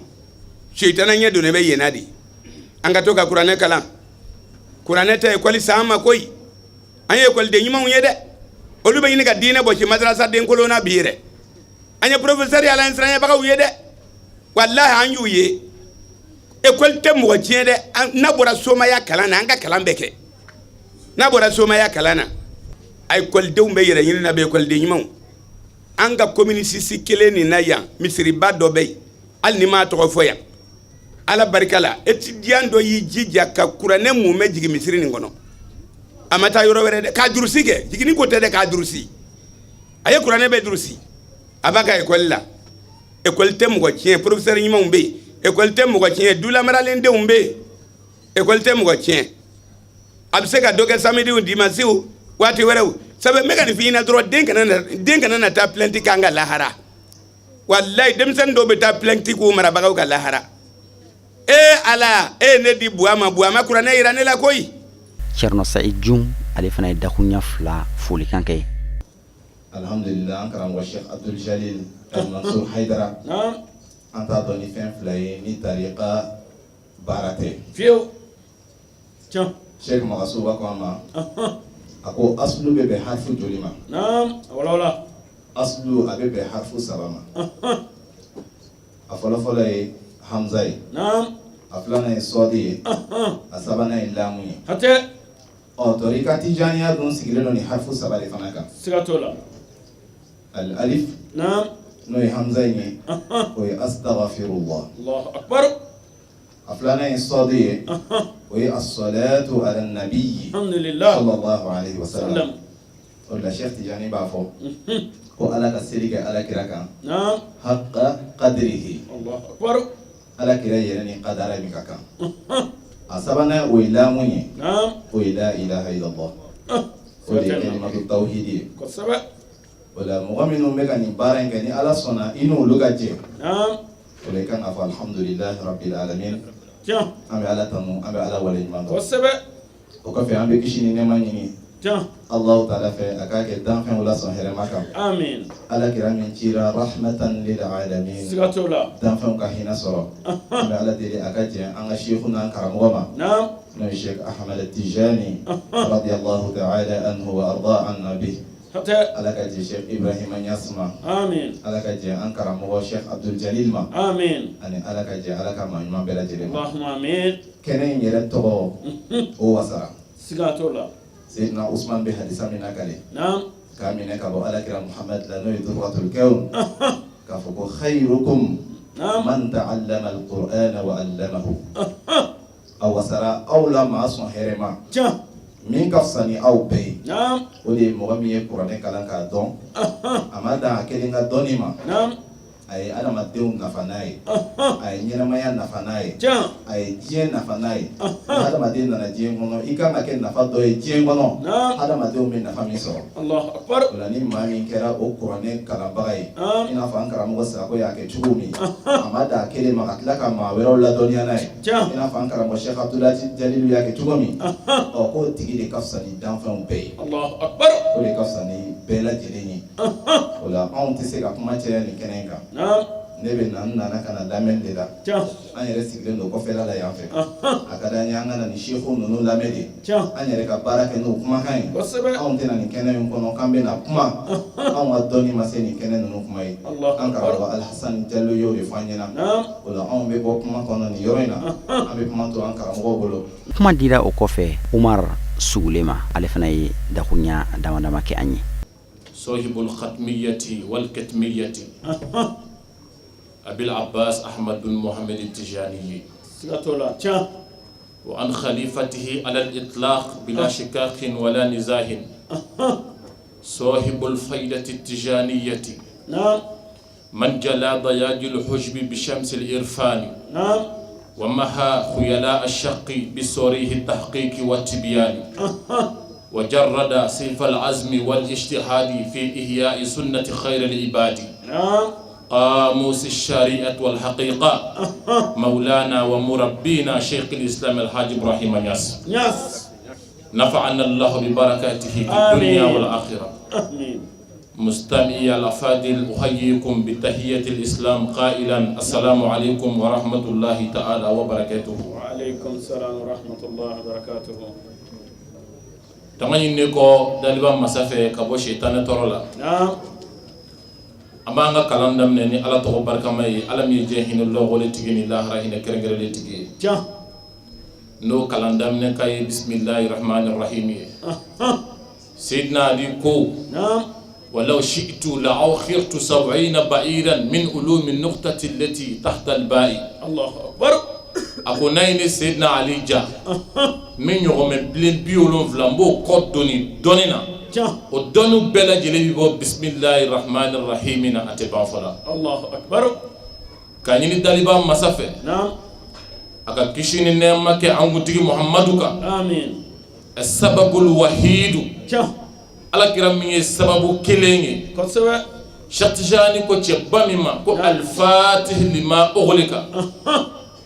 setana ɲɛ donnen bɛ yen na de. An ka to ka kuranɛ kalan. Kuranɛ tɛ ekɔli san ma koyi. An ye ekɔliden ɲumanw ye dɛ, olu bɛ ɲini ka diinɛ bɔsi madarasa den kolon na bi yɛrɛ. An ye professeur ala ɲɛsiranyabagaw ye dɛ, walahi, an y'u ye. Ekɔli tɛ mɔgɔ tiɲɛ dɛ. N'a bɔra somaya kalan na, an ka kalan bɛɛ kɛ, n'a bɔra somaya kalan na, a ekɔlidenw bɛ yɛrɛ ɲini na bɛ. Ekɔliden ɲumanw, an ka commune six kelen nin na yan, misiriba dɔ bɛ yen, hali ni m'a tɔgɔ fɔ yan, Ala barika la, étudiant dɔ y'i jija ka kuranɛ mumɛ jigin misiri nin kɔnɔ. A ma taa yɔrɔ wɛrɛ dɛ, k'a durusi kɛ. Jiginni ko tɛ dɛ, k'a durusi. A ye kuranɛ bɛɛ durusi, a b'a ka ekɔli la. Ekɔli tɛ mɔgɔ tiɲɛ, professeur ɲumanw bɛ yen. Ekɔli tɛ mɔgɔ tiɲɛ, dulamaralen denw bɛ yen. Ekɔli tɛ mɔgɔ tiɲɛ. A bɛ se ka dɔ kɛ samedi, dimanche, waati wɛrɛw. Sabu n bɛ ka nin f'i ɲɛna dɔrɔn, den kana na taa plainte k'an ka lahara. Walayi, denmisɛnnin dɔw bɛ taa plainte k'u marabagaw ka lahara. E Ala, e ye ne di Buwa ma, Buwa ma kuranɛ yira ne la koyi. Cerno Said Jum, ale fana ye dakunya 2 folikan kɛ. Alhamdulillah, an karamɔgɔ Sheikh Abdul Jalil Al Mansour Haidara, an t'a dɔn ni fɛn fila ye ni tariqa baara tɛ. Fiyewu, tiɲɛ. Sheikh Magasuba ko an ma, a ko asulu bɛ bɛn harfu joli ma? Naam, a walawala. Asulu, a bɛ bɛn harfu saba ma. A fɔlɔfɔlɔ ye hamza ye, a filanan ye sɔdi ye, a sabanan ye lamu ye. Hatɛ. Ɔ, tariqa tijaniya dun sigilen don nin harfu saba de fana kan. Siga t'o la. Al alif, n'o ye hamza in ye, o ye astaghfirullah. Allahu akbar. A filanan ye sɔdi ye, o ye as-salatu ala nabiyyi, alhamdulillah, sallallahu alaihi wasallam. Sallam. O de la Cheikh Tijani b'a fɔ ko Ala ka seli kɛ Ala kira kan, haqqa qadrihi, Allahu akbar. Ala kira yɛrɛ ni kadara min ka kan. A sabanan, o ye lamu ye, o ye la ilaha illallah, o de ye kalimatu tawhidi ye. O la mɔgɔ minnu bɛ ka nin baara in kɛ, ni Ala sɔnna i n'olu ka jɛ, o la i kan ka fɔ alhamdulillahi rabbil alamin. An bɛ Ala tanu, an bɛ Ala waleɲuman dɔn. O kɔfɛ, an bɛ kisi ni nɛɛma ɲini. Allahu taala fɛ a k'a kɛ danfɛnw la sɔn hɛrɛma kan amin ala kira min cira rahmatan lil alamin siga t'o la danfɛnw ka hinɛ sɔrɔ an bɛ ala deli a ka jɛn an ka seku n'an karamɔgɔ ma naam n'o ye Sheikh Ahmed Tijani radiyallahu ta'ala anhu wa arda anna bi hatɛ ala ka jɛn Sheikh Ibrahima Niass ma amin ala ka jɛn an karamɔgɔ Sheikh Abdul Jalil ma amin ani ala ka jɛn ala ka maa ɲuman bɛɛ lajɛlen ma allahumma amin kɛnɛ in yɛrɛ tɔgɔ o wasara siga t'o la Seydina Usman bɛ hadisa min lakale naam k'a minɛ ka bɔ alakira Muhammad la n'o ye durratul kawn k'a fɔ ko khayrukum naam man ta'allama al-Qur'ana wa 'allamahu a wasara aw la maa sɔn hɛrɛ ma tiɲɛ min ka fisa ni aw bɛɛ ye naam o de ye mɔgɔ min ye kuranɛ kalan k'a dɔn a ma dan a kelen ka dɔnni ma naam a ye adamadenw nafa n'a ye a ye ɲɛnamaya nafa n'a ye tiɲɛ a ye diɲɛ nafa n'a ye ni hadamaden nana diɲɛ kɔnɔ i kan ka kɛ nafa dɔ ye diɲɛ kɔnɔ naam hadamadenw bɛ nafa min sɔrɔ allahu akbar o la ni maa min kɛra o kuranɛ kalanbaga ye naam i n'a fɔ an karamɔgɔ Sako y'a kɛ cogo min a ma dan a kelen ma ka tila ka maa wɛrɛw ladɔnniya n'a ye tiɲɛ i n'a fɔ an karamɔgɔ Cheikh Abdoulaye Jalilu y'a kɛ cogo min ɔ k'o tigi de ka fisa ni danfɛnw bɛɛ ye allahu akbar o de ka fisa ni bɛɛ lajɛlen ye o la anw tɛ se ka kuma caya nin kɛnɛ in kan naam ne bɛ na n nana ka na lamɛnni de la tiɲɛ an yɛrɛ sigilen don kɔfɛla la yan fɛ a ka d'an ye an ka na nin seku ninnu lamɛn de tiɲɛ an yɛrɛ ka baara kɛ n'o kumakan ye kosɛbɛ anw tɛna nin kɛnɛ in kɔnɔ k'an bɛna kuma anw ka dɔnni ma se nin kɛnɛ ninnu kuma ye allahu an akbar karamɔgɔ Alhasan Jalo y'o de fɔ an ɲɛna naam o la anw bɛ bɔ kuma kɔnɔ nin yɔrɔ in na an bɛ kuma to an karamɔgɔw bolo Kuma dira o kɔfɛ Umar Sugule ma ale fana ye dakuruɲa dama dama kɛ an ye صاحب الختمية والكتمية أبي العباس أحمد بن محمد التجاني siga t'o la tiɲɛ وعن خليفته على الإطلاق بلا شكاك ولا نزاع صاحب الفيضة التجانية naam من جلا دياج الحجب بشمس الإرفان naam ومحى خيلاء الشق بصريح التحقيق والتبيان وجرد سيف العزم والاجتهاد في إحياء سنة خير العباد naam قاموس الشريعة والحقيقة مولانا ومربينا شيخ الإسلام الحاج إبراهيم نياس Niass نفعنا الله ببركاته في الدنيا آمين. والآخرة amin مستمعي الأفاضل أحييكم بتحية الإسلام قائلا السلام عليكم ورحمة الله تعالى وبركاته wa alaikum salam wa rahmatullahi wa barakatuh Tanga ɲini kɔ daliba masa fɛ ka bɔ sitanɛ tɔɔrɔ la naam an b'an ka kalan daminɛ ni ala tɔgɔ barikama ye ala min ye diɲɛ hinɛ lɔgɔlen tigi ni lahara hinɛ kɛrɛnkɛrɛnlen tigi ye tiɲɛ n'o kalan daminɛ ka ye bisimilahi rahmani rahim ye Seydina Ali ko naam ولو شئت لأوخرت 70 بعيرا من علوم النقطة التي تحت الباء allahu akbar a ko n'a ye ne Seydina Ali ja n bɛ ɲɔgɔmɛ bilen 70 n b'o kɔ doni dɔnni na tiɲɛ o dɔnni bɛɛ lajɛlen bɛ bɔ bisimilahi rahmani rahim na a tɛ ban fɔ la allahu akbar k'a ɲini daliba masa fɛ naam a ka kisi ni nɛɛma kɛ an kuntigi Muhamadu kan amin sababul wahidu tiɲɛ alakira min ye sababu kelen ye kosɛbɛ Cheikh Tijani ko cɛba min ma ko alifatih lima ughliqa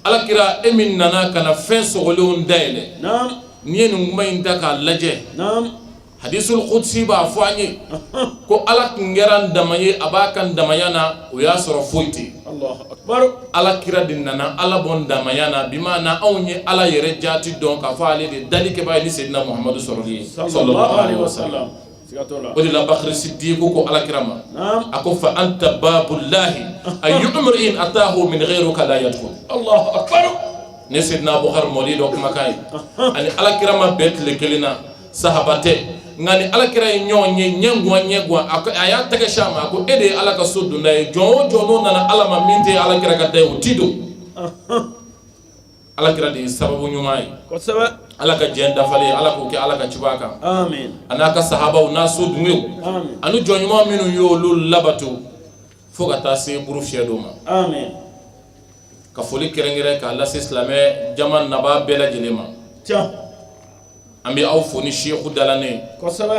alakira e min nana ka na fɛn sogolenw dayɛlɛ naam n'i ye nin kuma in ta k'a lajɛ naam hadisul qudsi b'a fɔ an ye ko ala tun kɛra n dama ye a b'a ka damaya na o y'a sɔrɔ foyi tɛ yen allahu akbar ala kira de nana ala bɔ n damaya na bimaana anw ye ala yɛrɛ jaati dɔn k'a fɔ ale de dali kɛbaa ye ni Seydina Muhamadu sɔrɔli ye sallallahu alaihi wasallam siga t'o la o de la Bakari Sidiku ko ala kira ma naam a ko fa anta babullahi ayyu imri'in atahu min ghayruka la yadkhul allahu akbar ne Seydina Abubakar mɔden dɔ kumakan ye ani ala kira ma bɛn tile kelen na sahaba tɛ nka ni ala kira ye ɲɔgɔn ye ɲɛguwan ɲɛguwan a ko a y'a tɛgɛ si a ma a ko e de ye ala ka so donda ye jɔn o jɔn n'o nana ala ma min tɛ ala kira ka da ye o ti don ala kira de ye sababu ɲuman ye kosɛbɛ ala ka jɛn dafalen ala k'o kɛ ala ka ciba kan amin a n'a ka sahabaw n'a so dungew amin ani jɔn ɲuman minnu y'olu labato fo ka taa se buru fiyɛ don ma amin ka foli kɛrɛnkɛrɛn k'a lase silamɛ jama nabaa bɛɛ lajɛlen ma tiɲɛ an bɛ aw fo ni seku dalanen ye kosɛbɛ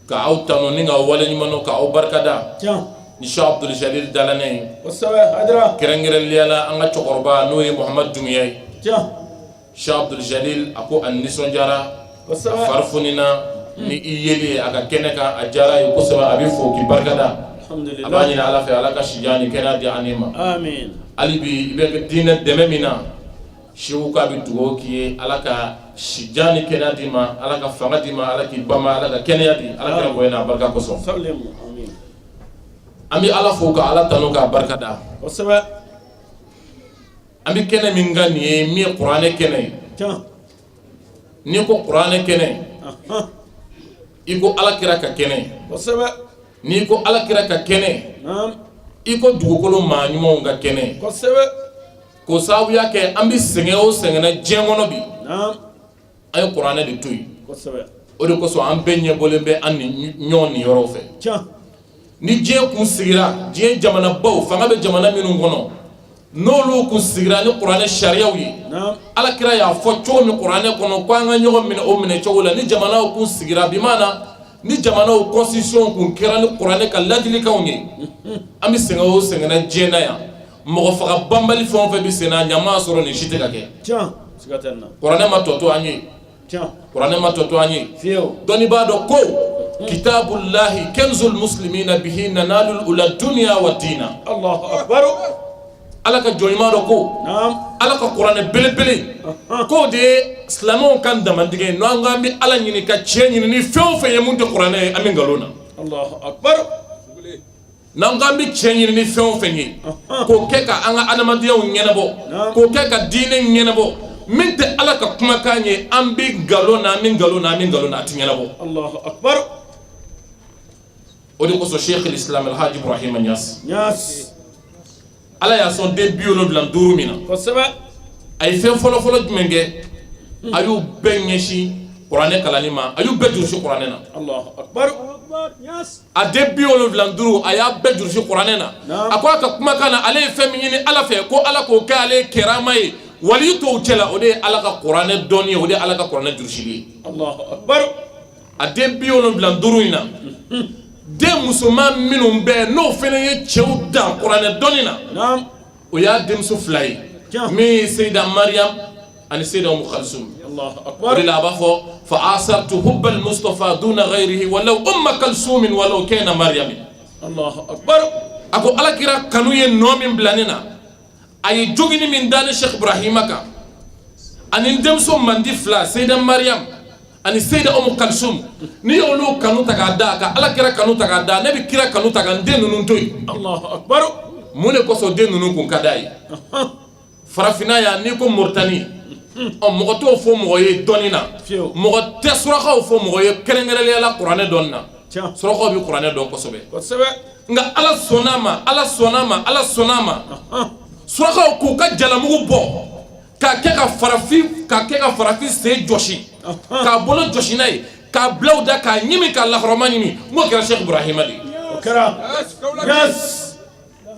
ka aw tanu ni ka waleɲuman dɔn ka aw barikada tiɲɛ ni Cheikh Abdul Jalil dalanen ye kosɛbɛ hadira kɛrɛnkɛrɛnnenya la an ka cɛkɔrɔba n'o ye Muhamadu Dunbiya ye tiɲɛ Cheikh Abdul Jalil a ko a nisɔndiyara A fari fonina ni i yeli ye a ka kɛnɛ kan, a diyara a ye kosɛbɛ. A b'i fo k'i barikada. A b'a ɲini Ala fɛ, Ala ka sijan ni kɛnɛya di an ma. Hali bi i bɛ diinɛ dɛmɛ min na, Seku k'a bɛ dugawu k'i ye, Ala ka sijan ni kɛnɛya d'i ma, Ala ka fanga d'i ma, Ala k'i bama, Ala ka kɛnɛya di, Ala kira bonya n'a barika kosɔn. An bɛ Ala fo ka Ala tanu k'a barika da. An bɛ kɛnɛ min kan nin ye, min ye kuranɛ kɛnɛ ye. N'i ko kuranɛ kɛnɛ, i ko Ala kira ka kɛnɛ. N'i ko Ala kira ka kɛnɛ, i ko dugukolo maa ɲumanw ka kɛnɛ. K'o sababuya kɛ, an bɛ sɛgɛn o sɛgɛn na diɲɛ kɔnɔ bi, an ye kuranɛ de to yen. O de kosɔn an bɛɛ ɲɛbɔlen bɛ an ni ɲɔgɔn ni yɔrɔ fɛ. Ni diɲɛ kun sigira, diɲɛ jamanabaw, fanga bɛ jamana minnu kɔnɔ, n'olu kun sigira ni kuranɛ sariyaw ye, Ala kira y'a fɔ cogo min kuranɛ kɔnɔ ko an ka ɲɔgɔn minɛ o minɛ cogo la, ni jamanaw kun sigira bi maana, ni jamanaw constitution kun kɛra ni kuranɛ ka ladilikanw ye, an bɛ sɛgɛn o sɛgɛn na diɲɛ na yan, mɔgɔ faga banbali fɛn o fɛn bɛ sen na, ɲama sɔrɔ nin si tɛ ka kɛ. Kuranɛ ma tɔ to an ye, kuranɛ ma tɔ to an ye. Dɔnnibaa dɔ ko kitabullahi kanzul muslimina bihi nanalul ula dunya wa dina. Ala ka jɔn ɲuman dɔ ko Ala ka kuranɛ belebele k'o de ye silamɛw ka damandingɛ ye. N'an ko an bɛ Ala ɲini ka tiɲɛ ɲini ni fɛn o fɛn ye mun tɛ kuranɛ ye, an bɛ nkalon na. N'an ko an bɛ tiɲɛ ɲini ni fɛn o fɛn ye, k'o kɛ ka an ka adamadenyaw ɲɛnabɔ, k'o kɛ ka diinɛ ɲɛnabɔ, min tɛ Ala ka kumakan ye, an bɛ nkalon na, an bɛ nkalon na, an bɛ nkalon na, a tɛ ɲɛnabɔ. O de kosɔn Sheikh Islam Alhaji Ibrahima Niass, Ala y'a sɔn den 75 min na, a ye fɛn fɔlɔfɔlɔ jumɛn kɛ? A y'u bɛɛ ɲɛsin kuranɛ kalanni ma, a y'u bɛɛ durusi kuranɛ na. A den 75, a y'a bɛɛ durusi kuranɛ na. A ko a ka kumakan na, ale ye fɛn min ɲini Ala fɛ ko Ala k'o kɛ ale ye kɛrama ye wali tɔw cɛ la, o de ye Ala ka kuranɛ dɔnni ye, o de ye Ala ka kuranɛ durusili ye. A den 75 in na, den musoman minnu bɛ n'o fana ye cɛw dan kuranɛ dɔnni na, o y'a denmuso fila ye, min ye Seyida Mariam ani Seyida Umu Kalsum. O de la a b'a fɔ fa asartu hubbal Mustafa duna ghayrihi walaw umma kalsumin walaw kana Mariam. A ko Ala kira kanu ye nɔ min bila ne na, a ye jogini min da ne Sheikh Ibrahima kan, ani n denmuso mandi fila, Seyida Mariam ani Seyida Umu Kalsum, n'i y'olu kanu ta k'a da ka Ala kira kanu ta k'a da, ne bɛ kira kanu ta ka n den ninnu to yen. Mun de kosɔn den ninnu kun ka d'a ye? Farafinna yan, n'i ko Moritani, ɔ mɔgɔ t'o fɔ mɔgɔ ye dɔnni na, mɔgɔ tɛ surakaw fɔ mɔgɔ ye kɛrɛnkɛrɛnnenya la kuranɛ dɔnni na. Surakaw bɛ kuranɛ dɔn kosɛbɛ, nka Ala sɔnna a ma, Ala sɔnna a ma, Ala sɔnna a ma, surakaw k'u ka jalamugu bɔ k'a kɛ ka farafin, k'a kɛ ka farafin sen jɔsi, k'a bolo jɔsi n'a ye, k'a bila u da, k'a ɲimi, k'a lahɔrɔma ɲimi, n k'o kɛra Sheikh Ibrahima de ye. O kɛra.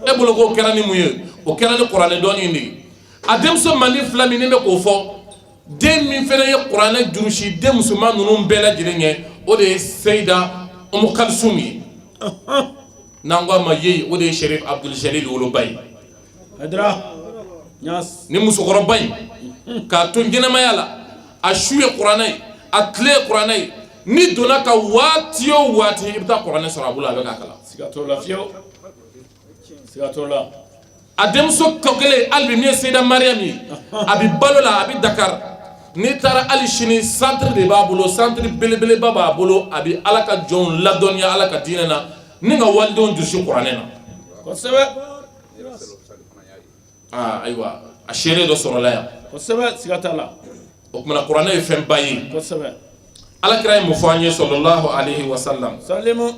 E bolo k'o kɛra ni mun ye? O kɛra ni kuranɛ dɔnni de ye. A denmuso mandi fila min bɛ k'o fɔ, den min fana ye kuranɛ durusi den musoman ninnu bɛɛ lajɛlen ɲɛ, o de ye Seyida Umu Kalsum ye, n'an ko a ma ye, o de ye Sherif Abdul Jalil woloba ye. Ni musokɔrɔba in k'a to ɲɛnamaya la, a su ye kuranɛ ye, a tile ye kuranɛ ye. N'i donna ka waati o waati, i bɛ taa kuranɛ sɔrɔ a bolo, a bɛ k'a kalan. Siga t'o la fiyewu, siga t'o la. A denmuso tɔ kelen hali bi, min ye Seyida Mariam ye, a bɛ balo la, a bɛ Dakar. N'i taara hali sini, centre de b'a bolo, centre belebeleba b'a bolo. A bɛ Ala ka jɔnw ladɔnniya Ala ka diinɛ na ni ka walidenw durusi kuranɛ na. Kosɛbɛ. Aa ayiwa, a seere dɔ sɔrɔla yan. Kosɛbɛ, siga t'a la. O tuma kuranɛ ye fɛnba ye. Kosɛbɛ. Ala kira ye mun fɔ an ye? Sallallahu alayhi wa sallam. Salimu.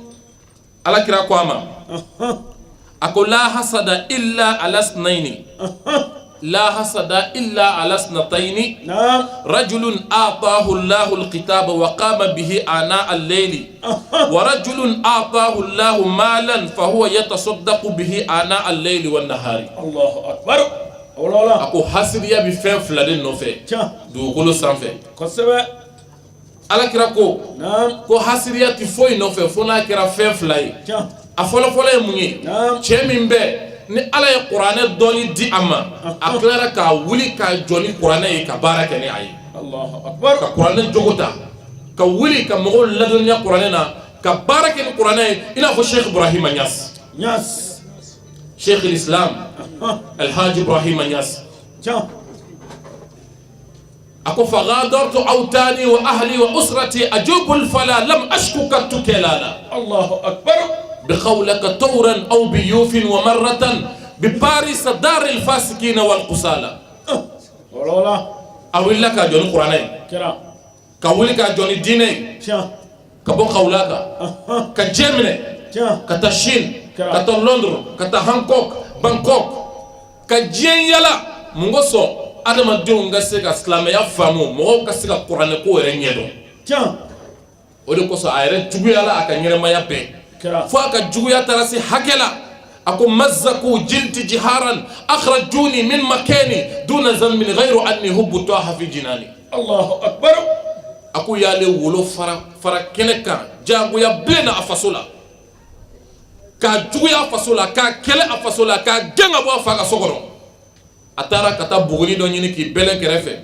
Ala kira ko a ma, a ko la hasada illa ala snayni, la hasada illa ala snatayni. Rajulun atahu Allahu alkitaba wa qama bihi ana al-layli wa rajulun atahu Allahu malan fa huwa yatasaddaqu bihi ana al-layli wan nahari. Allahu akbar. A ko hasidiya bɛ fɛn fila de nɔfɛ dugukolo sanfɛ. Kosɛbɛ. Alakira ko ko hasidiya tɛ foyi nɔfɛ fo n'a kɛra fɛn fila ye. A fɔlɔfɔlɔ ye mun ye? Cɛ min bɛ ni Ala ye kuranɛ dɔnni di a ma, a tilara k'a wuli k'a jɔ ni kuranɛ ye, ka baara kɛ ni a ye, ka kuranɛ jogo ta. Ka wuli ka mɔgɔw ladɔnniya kuranɛ na, ka baara kɛ ni kuranɛ ye, i n'a fɔ Sheikh Ibrahima Niass. Niass. Sheikh l'Islam Alhaji Ibrahima Niass. A ko fagadartu awtani wa ahli wa usrati ajubu alfala lam ashku kattu kelala. Allahu akbar. بقولك طورا أو بيوف ومرة بباريس دار الفاسقين والقسالة. Wala. A wulila k'a jɔ ni kuranɛ ye. Kɛra. Ka wuli k'a jɔ ni diinɛ ye. Ka bɔ Kawulaka ka diɲɛ minɛ. Ka taa Chine, ka taa Londres, ka taa Hong Kong, Bangkok, ka diɲɛ yala. Mun kosɔn? Adamadenw ka se ka silamɛya faamu, mɔgɔw ka se ka kuranɛ ko yɛrɛ ɲɛdɔn. O de kosɔn a yɛrɛ juguyala a ka ɲɛnamaya bɛɛ, fo a ka juguya taara se hakɛ la, a ko mazzaku jildi jiharan akhrajuni min makani duna zambin ghayru anni hubbu taha fi jinani. Allahu akbar. A ko y'ale wolo fara fara kɛnɛ kan jagoya bilen na a faso la, k'a juguya a faso la, k'a kɛlɛ a faso la, k'a gɛn ka bɔ a fa ka so kɔnɔ. A taara ka taa buguni dɔ ɲini k'i bɛlɛn kɛrɛfɛ.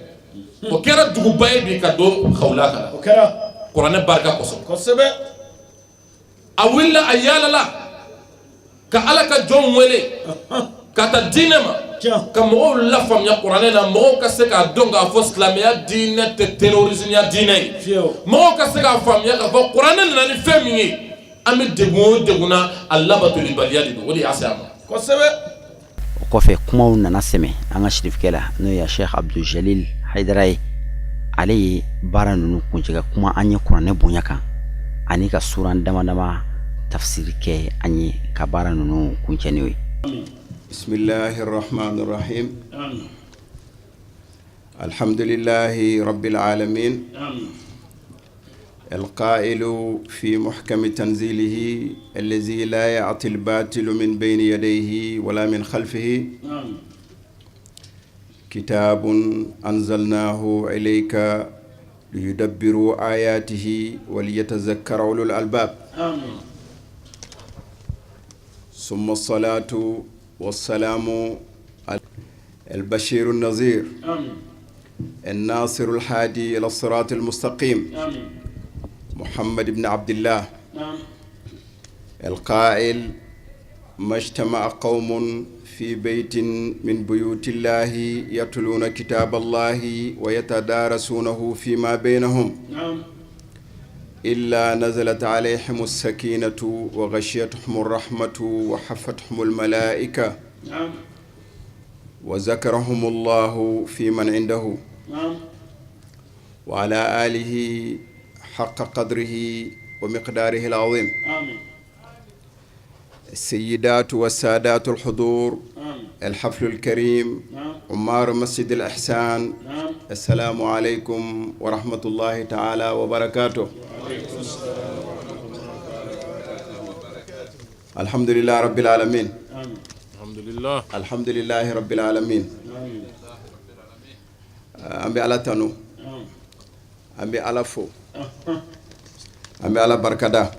O kɛra duguba ye bi ka don Kawulaka la. O kɛra. Kuranɛ barika kosɔn. Kosɛbɛ. A wulila, a yaalala ka Ala ka jɔnw wele ka taa diinɛ ma, ka mɔgɔw lafaamuya kuranɛ na, mɔgɔw ka se k'a dɔn k'a fɔ silamɛya diinɛ tɛ terrorisme diinɛ ye, mɔgɔw ka se k'a faamuya k'a fɔ kuranɛ nana ni fɛn min ye, an bɛ degun o degun na, a labatolibaliya de don, o de y'a se a ma. Kosɛbɛ. O kɔfɛ, kumaw nana sɛmɛ an ka sirifukɛ la, n'o ye Sheikh Abdul Jalil Haidara ye. Ale ye baara ninnu kuncɛ ka kuma an ye kuranɛ bonya kan ani ka suran dama dama tafsiri kɛ an ye ka baara ninnu kuncɛ n'o ye. Bismillahir Rahmanir Rahim. Alhamdulillahi Rabbil Alamin. القائل في محكم تنزيله الذي لا يأتي الباطل من بين يديه ولا من خلفه: كتاب أنزلناه إليك ليدبروا آياته وليتذكر أولو الألباب. ثم الصلاة والسلام على البشير النذير الناصر الهادي إلى الصراط المستقيم محمد بن عبد الله القائل: ما اجتمع قوم في بيت من بيوت الله يتلون كتاب الله ويتدارسونه فيما بينهم إلا نزلت عليهم السكينة وغشيتهم الرحمة وحفتهم الملائكة وذكرهم الله في من عنده، وعلى آله حق قدره ومقداره العظيم. السيدات والسادات الحضور، الحفل الكريم، عمار مسجد الإحسان، السلام عليكم ورحمة الله تعالى وبركاته. الحمد لله رب العالمين. الحمد لله. الحمد لله رب العالمين. An bɛ Ala tanu, an bɛ Ala fo, an bɛ Ala barikada,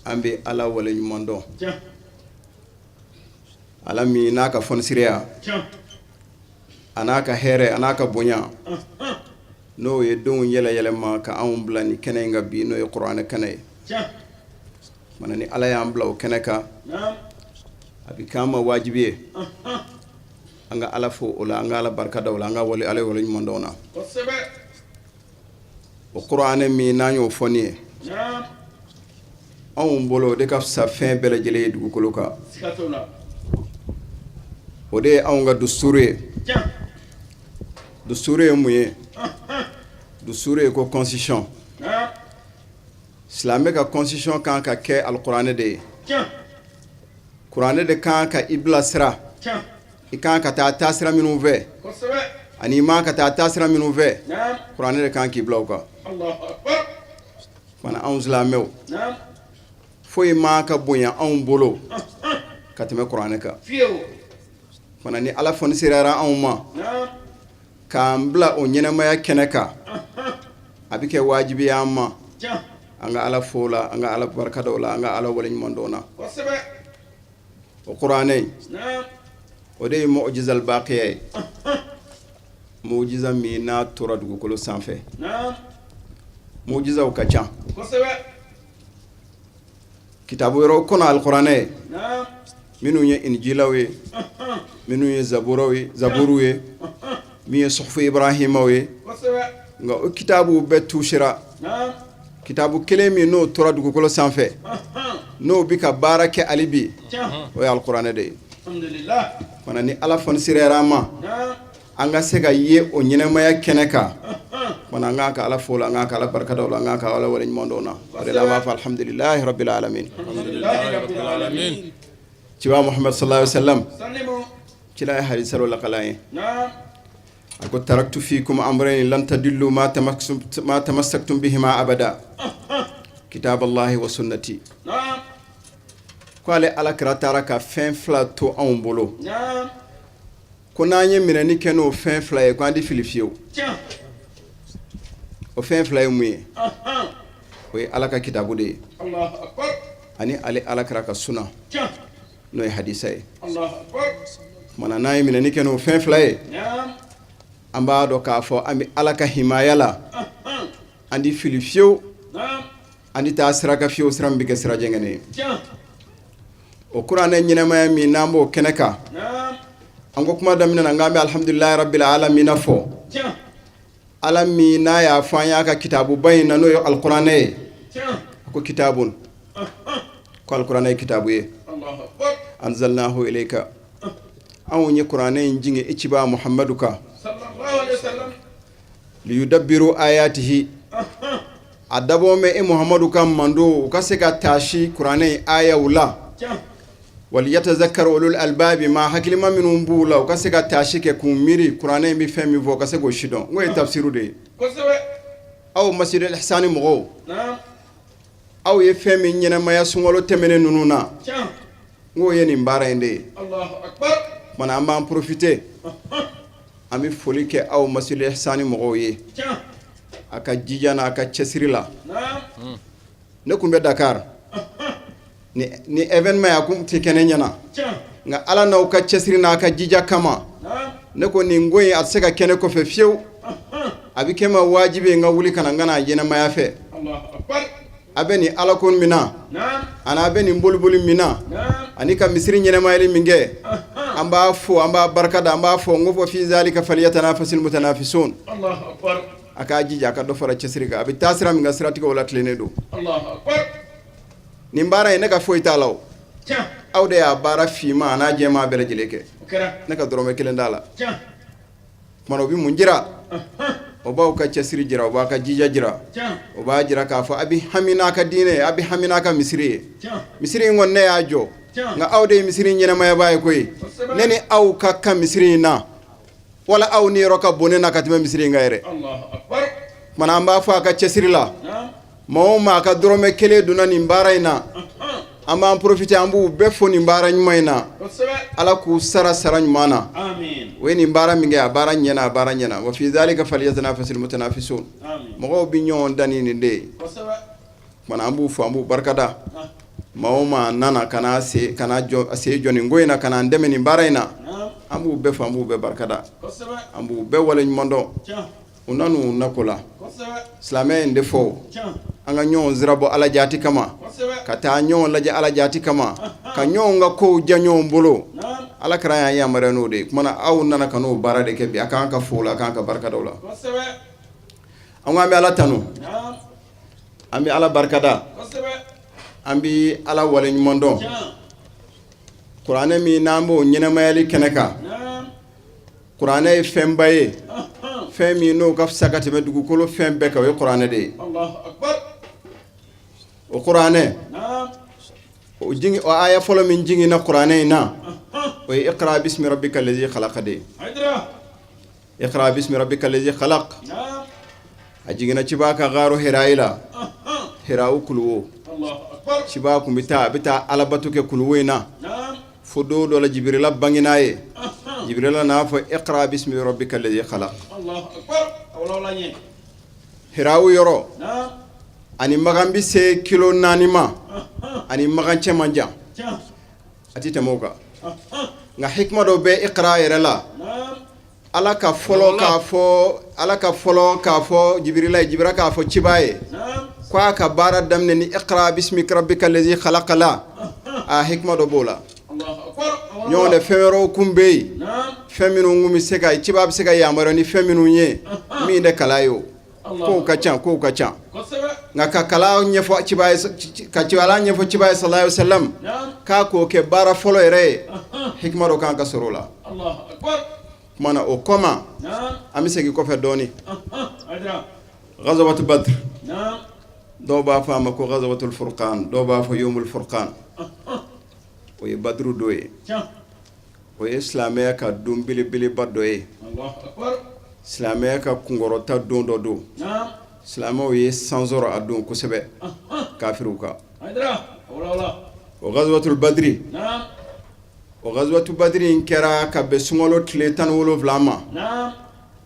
an bɛ Ala waleɲuman dɔn, Ala min n'a ka fɔnisireya a n'a ka hɛrɛ a n'a ka bonya, n'o ye denw yɛlɛ yɛlɛma ka anw bila ni kɛnɛ in kan bi, n'o ye kuranɛ kɛnɛ ye. Mana ni Ala y'an bila o kɛnɛ kan, a bɛ k'an ma wajibi ye an ka Ala fo o la, an ka Ala barikada o la, an ka wale Ala wale ɲuman dɔn na o kuranɛ min n'an y'o fɔ nin ye. Anw bolo, o de ka fisa fɛn bɛɛ lajɛlen ye dugukolo kan. O de ye anw ka dusuru ye. Dusuru ye mun ye? Dusuru ye ko constitution. Silamɛ ka constitution kan ka kɛ alikuranɛ de ye. Kuranɛ de kan ka i bilasira, i kan ka taa taasira minnu fɛ ani i man ka taa taasira minnu fɛ, kuranɛ de kan k'i bila o kan fana. Anw silamɛw, foyi man ka bonya anw bolo ka tɛmɛ kuranɛ kan fana. Ni Ala fɔnisirayara anw ma k'an bila o ɲɛnamaya kɛnɛ kan, a bɛ kɛ wajibi ye an ma an ka Ala fo la, an ka Ala barikada o la, an ka Ala waleɲuman dɔn na o kuranɛ in. O de ye mu'jizal baqiya ye, mu'jiza min n'a tora dugukolo sanfɛ. Mujizaw ka ca. Kitabu wɛrɛw kɔnɔ alikuranɛ ye, minnu ye injilaw ye, minnu ye zaburaw ye, zaburu ye, min ye suhufu ibrahimaw ye, nka o kitabuw bɛɛ tusera. Kitabu kelen min n'o tora dugukolo sanfɛ, n'o bɛ ka baara kɛ hali bi, o ye alikuranɛ de ye. Fana ni Ala fɔnisireyara an ma, an ka se ka ye o ɲɛnamaya kɛnɛ kan fana, an k'an ka Ala fo la, an k'an ka Ala barikada la, an k'an ka Ala waleɲuman dɔn na. O de la an b'a fɔ alhamdulilahi rabbil alamin. Ciba Muhammad sallallahu alaihi wasallam, cila ye hadisa dɔ lakali an ye. A ko taraktu fikum amrayni lan tadillu ma tamassaktum bihima abada, kitab Allahi wa sunnati. Ko ale Ala kira taara ka fɛn fila to anw bolo, ko n'an ye minɛni kɛ n'o fɛn fila ye, ko an tɛ fili fiyewu. O fɛn fila ye mun ye? O ye Ala ka kitabu de ye ani ale Ala kira ka suna, n'o ye hadisa ye. Kumana n'an ye minɛni kɛ n'o fɛn fila ye, an b'a dɔn k'a fɔ an bɛ Ala ka himaya la, an tɛ fili fiyewu, an tɛ taa sira kan fiyewu, sira min bɛ kɛ sira jɛngɛnen ye. O kuranɛ ɲɛnamaya min n'an b'o kɛnɛ kan, an ko kuma daminɛ na k'an bɛ alhamdulilayi rabbil alamina fɔ. Ala min n'a y'a fɔ an y'a ka kitabuba in na, n'o ye alikuranɛ ye, a ko kitabun, ko alikuranɛ ye kitabu ye, anzalnahu ilayka, anw ye kuranɛ in jigin i cibaa Muhamadu kan, liyudabbiru ayatihi, a dabɔ bɛ e Muhamadu ka mando u ka se ka taasi kuranɛ in ayaw la, waliyatazakkar ulul albabi, maa hakilima minnu b'u la, u ka se ka taasi kɛ k'u miiri kuranɛ in bɛ fɛn min fɔ, u ka se k'o sidɔn. N k'o ye tafsiru de ye. Aw masjidil ihsani mɔgɔw, aw ye fɛn min ɲɛnamaya sunkalo tɛmɛnen ninnu na, n k'o ye nin baara in de ye. Kumana an b'an profiter, an bɛ foli kɛ aw masjidil ihsani mɔgɔw ye a ka jija n'a ka cɛsiri la. Ne tun bɛ Dakar ni événement a kun tɛ kɛ ne ɲɛna, nka Ala n'aw ka cɛsiri n'a ka jija kama, ne ko nin ko in a tɛ se ka kɛ ne kɔfɛ fiyewu, a bɛ kɛ n ma wajibi ye n ka wuli ka na n ka n'a ɲɛnamaya fɛ. A bɛ nin Ala ko min na, ani a bɛ nin boliboli min na, ani ka misiri ɲɛnamayali min kɛ, an b'a fo, an b'a barika da, an b'a fɔ n ko fɔ fi zalika falyatanafasil mutanafisun. A k'a jija a ka dɔ fara cɛsiri kan. A bɛ taa sira min kan, siratigɛ o la tilennen don. Nin baara in, ne ka foyi t'a la. O aw de y'a baara finman a n'a jɛman bɛɛ lajɛlen kɛ, ne ka dɔrɔmɛ kelen t'a la. Kumana o bɛ mun jira? O b'aw ka cɛsiri jira, o b'a ka jija jira, o b'a jira k'a fɔ a bɛ hami n'a ka diinɛ ye, a bɛ hami n'a ka misiri ye. Misiri in kɔni, ne y'a jɔ, nka aw de ye misiri in ɲɛnamayabaa ye koyi. Ne ni aw ka kan misiri in na, wala aw niyɔrɔ ka bon ne na ka tɛmɛ misiri in kan yɛrɛ. Kumana an b'a fɔ a ka cɛsiri la, maa o maa ka dɔrɔmɛ kelen donna nin baara in na, an b'an profiter, an b'u bɛɛ fo nin baara ɲuman in na. Ala k'u sara sara ɲuman na. O ye nin baara min kɛ, a baara ɲɛna, a baara ɲɛna. Wa fi zalika falyatanafasil mutanafisun. Mɔgɔw bɛ ɲɔgɔn dan ni nin de ye. Kumana an b'u fo, an b'u barikada. Maa o maa nana ka na se ka na jɔ sen jɔ nin ko in na, ka na an dɛmɛ nin baara in na, an b'u bɛɛ fo, an b'u bɛɛ barikada, an b'u bɛɛ waleɲuman dɔn. U nan'u nako la silamɛ in de fɔ, an ka ɲɔgɔn sira bɔ Ala jaati kama, ka taa ɲɔgɔn lajɛ Ala jaati kama, ka ɲɔgɔn ka kow diya ɲɔgɔn bolo. Ala kira y'an yamaruya n'o de ye. Kumana aw nana ka n'o baara de kɛ bi, a k'an ka fo la, a k'an ka barikada la. An ko an bɛ Ala tanu, an bɛ Ala barikada, an bɛ Ala waleɲuman dɔn. Kuranɛ min n'an b'o ɲɛnamayali kɛnɛ kan, kuranɛ ye fɛnba ye, fɛn min n'o ka fisa ka tɛmɛ dugukolo fɛn bɛɛ kan, o ye kuranɛ de ye. O kuranɛ o jigin, o aya fɔlɔ min jiginna kuranɛ in na, o ye iqra bismi rabbika lazi khalaqa de ye. Iqra bismi rabbika lazi khalaq, a jiginna ciba kan gaaru hirayi la, hirawu kuluwo. Ciba kun bɛ taa, a bɛ taa alabato kɛ kuluwo in na, fo don dɔ la jibirila bangena ye. Jibirila n'a fɔ iqra bismi rabbika lazi khalaq. Hirawu yɔrɔ ani makan bɛ se kilo 4 ma, ani makan cɛ man jan, a tɛ tɛmɛ o kan. Nka hikima dɔ bɛ iqra yɛrɛ la. Ala ka fɔlɔ k'a fɔ Ala ka fɔlɔ k'a fɔ Jibirila ye, Jibirila k'a fɔ ciba ye ko a ka baara daminɛ ni iqra bismi rabbika lazi khalaqa la, a hikima dɔ b'o la. Ɲɔgɔn tɛ fɛn wɛrɛw kun bɛ yen, fɛn minnu kun bɛ se ka ciba bɛ se ka yamaruya ni fɛn minnu ye min tɛ kalan ye, o kow ka ca, kow ka ca. Nka ka kalan ɲɛfɔ ciba ye, ka kalan ɲɛfɔ ciba ye sallallahu alaihi wasallam, k'a k'o kɛ baara fɔlɔ yɛrɛ ye, hikima dɔ kan ka sɔrɔ o la. Tuma na o kɔma, an bɛ segin kɔfɛ dɔɔnin. Ghazwatu Badr, dɔw b'a fɔ a ma ko ghazwatul furqan, dɔw b'a fɔ yomul furqan. O ye Badru don ye, o ye silamɛya ka don belebeleba dɔ ye, silamɛya ka kunkɔrɔta don dɔ don. Silamɛw ye san sɔrɔ a don kosɛbɛ kafiriw kan. O ghazwatul Badri, o ghazwatu Badri in kɛra ka bɛn sunkalo tile 17 ma,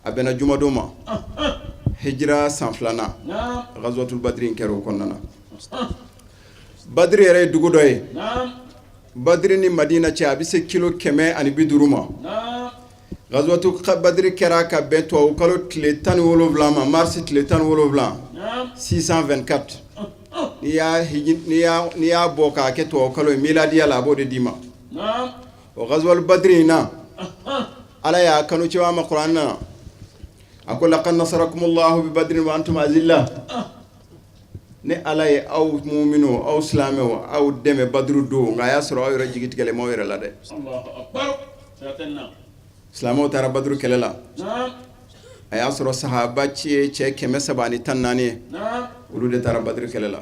a bɛnna jumadon ma, hijira san filanan. Ghazwatul Badri in kɛra o kɔnɔna na. Badri yɛrɛ ye dugu dɔ ye. Badri ni Madina cɛ, a bɛ se kilo 150 ma. Ghazwatu Badri kɛra ka bɛn tubabu kalo tile 17 ma, mars tile 17, 624. N'i y'a n'i y'a bɔ k'a kɛ tubabu kalo ye miladiya la, a b'o de d'i ma. O ghazwatu Badri in na, Ala y'a kanu ciba ma kuranɛ na, a ko laqad nasarakumullahu bi badrin wa antum azilla. Ne Ala ye aw muminu, aw silamɛw, aw dɛmɛ Badru don, nka a y'a sɔrɔ aw yɛrɛ jigi tigɛlen m'aw yɛrɛ la dɛ. Silamɛw taara Badru kɛlɛ la, a y'a sɔrɔ sahaba ci ye cɛ 314 ye, olu de taara Badru kɛlɛ la.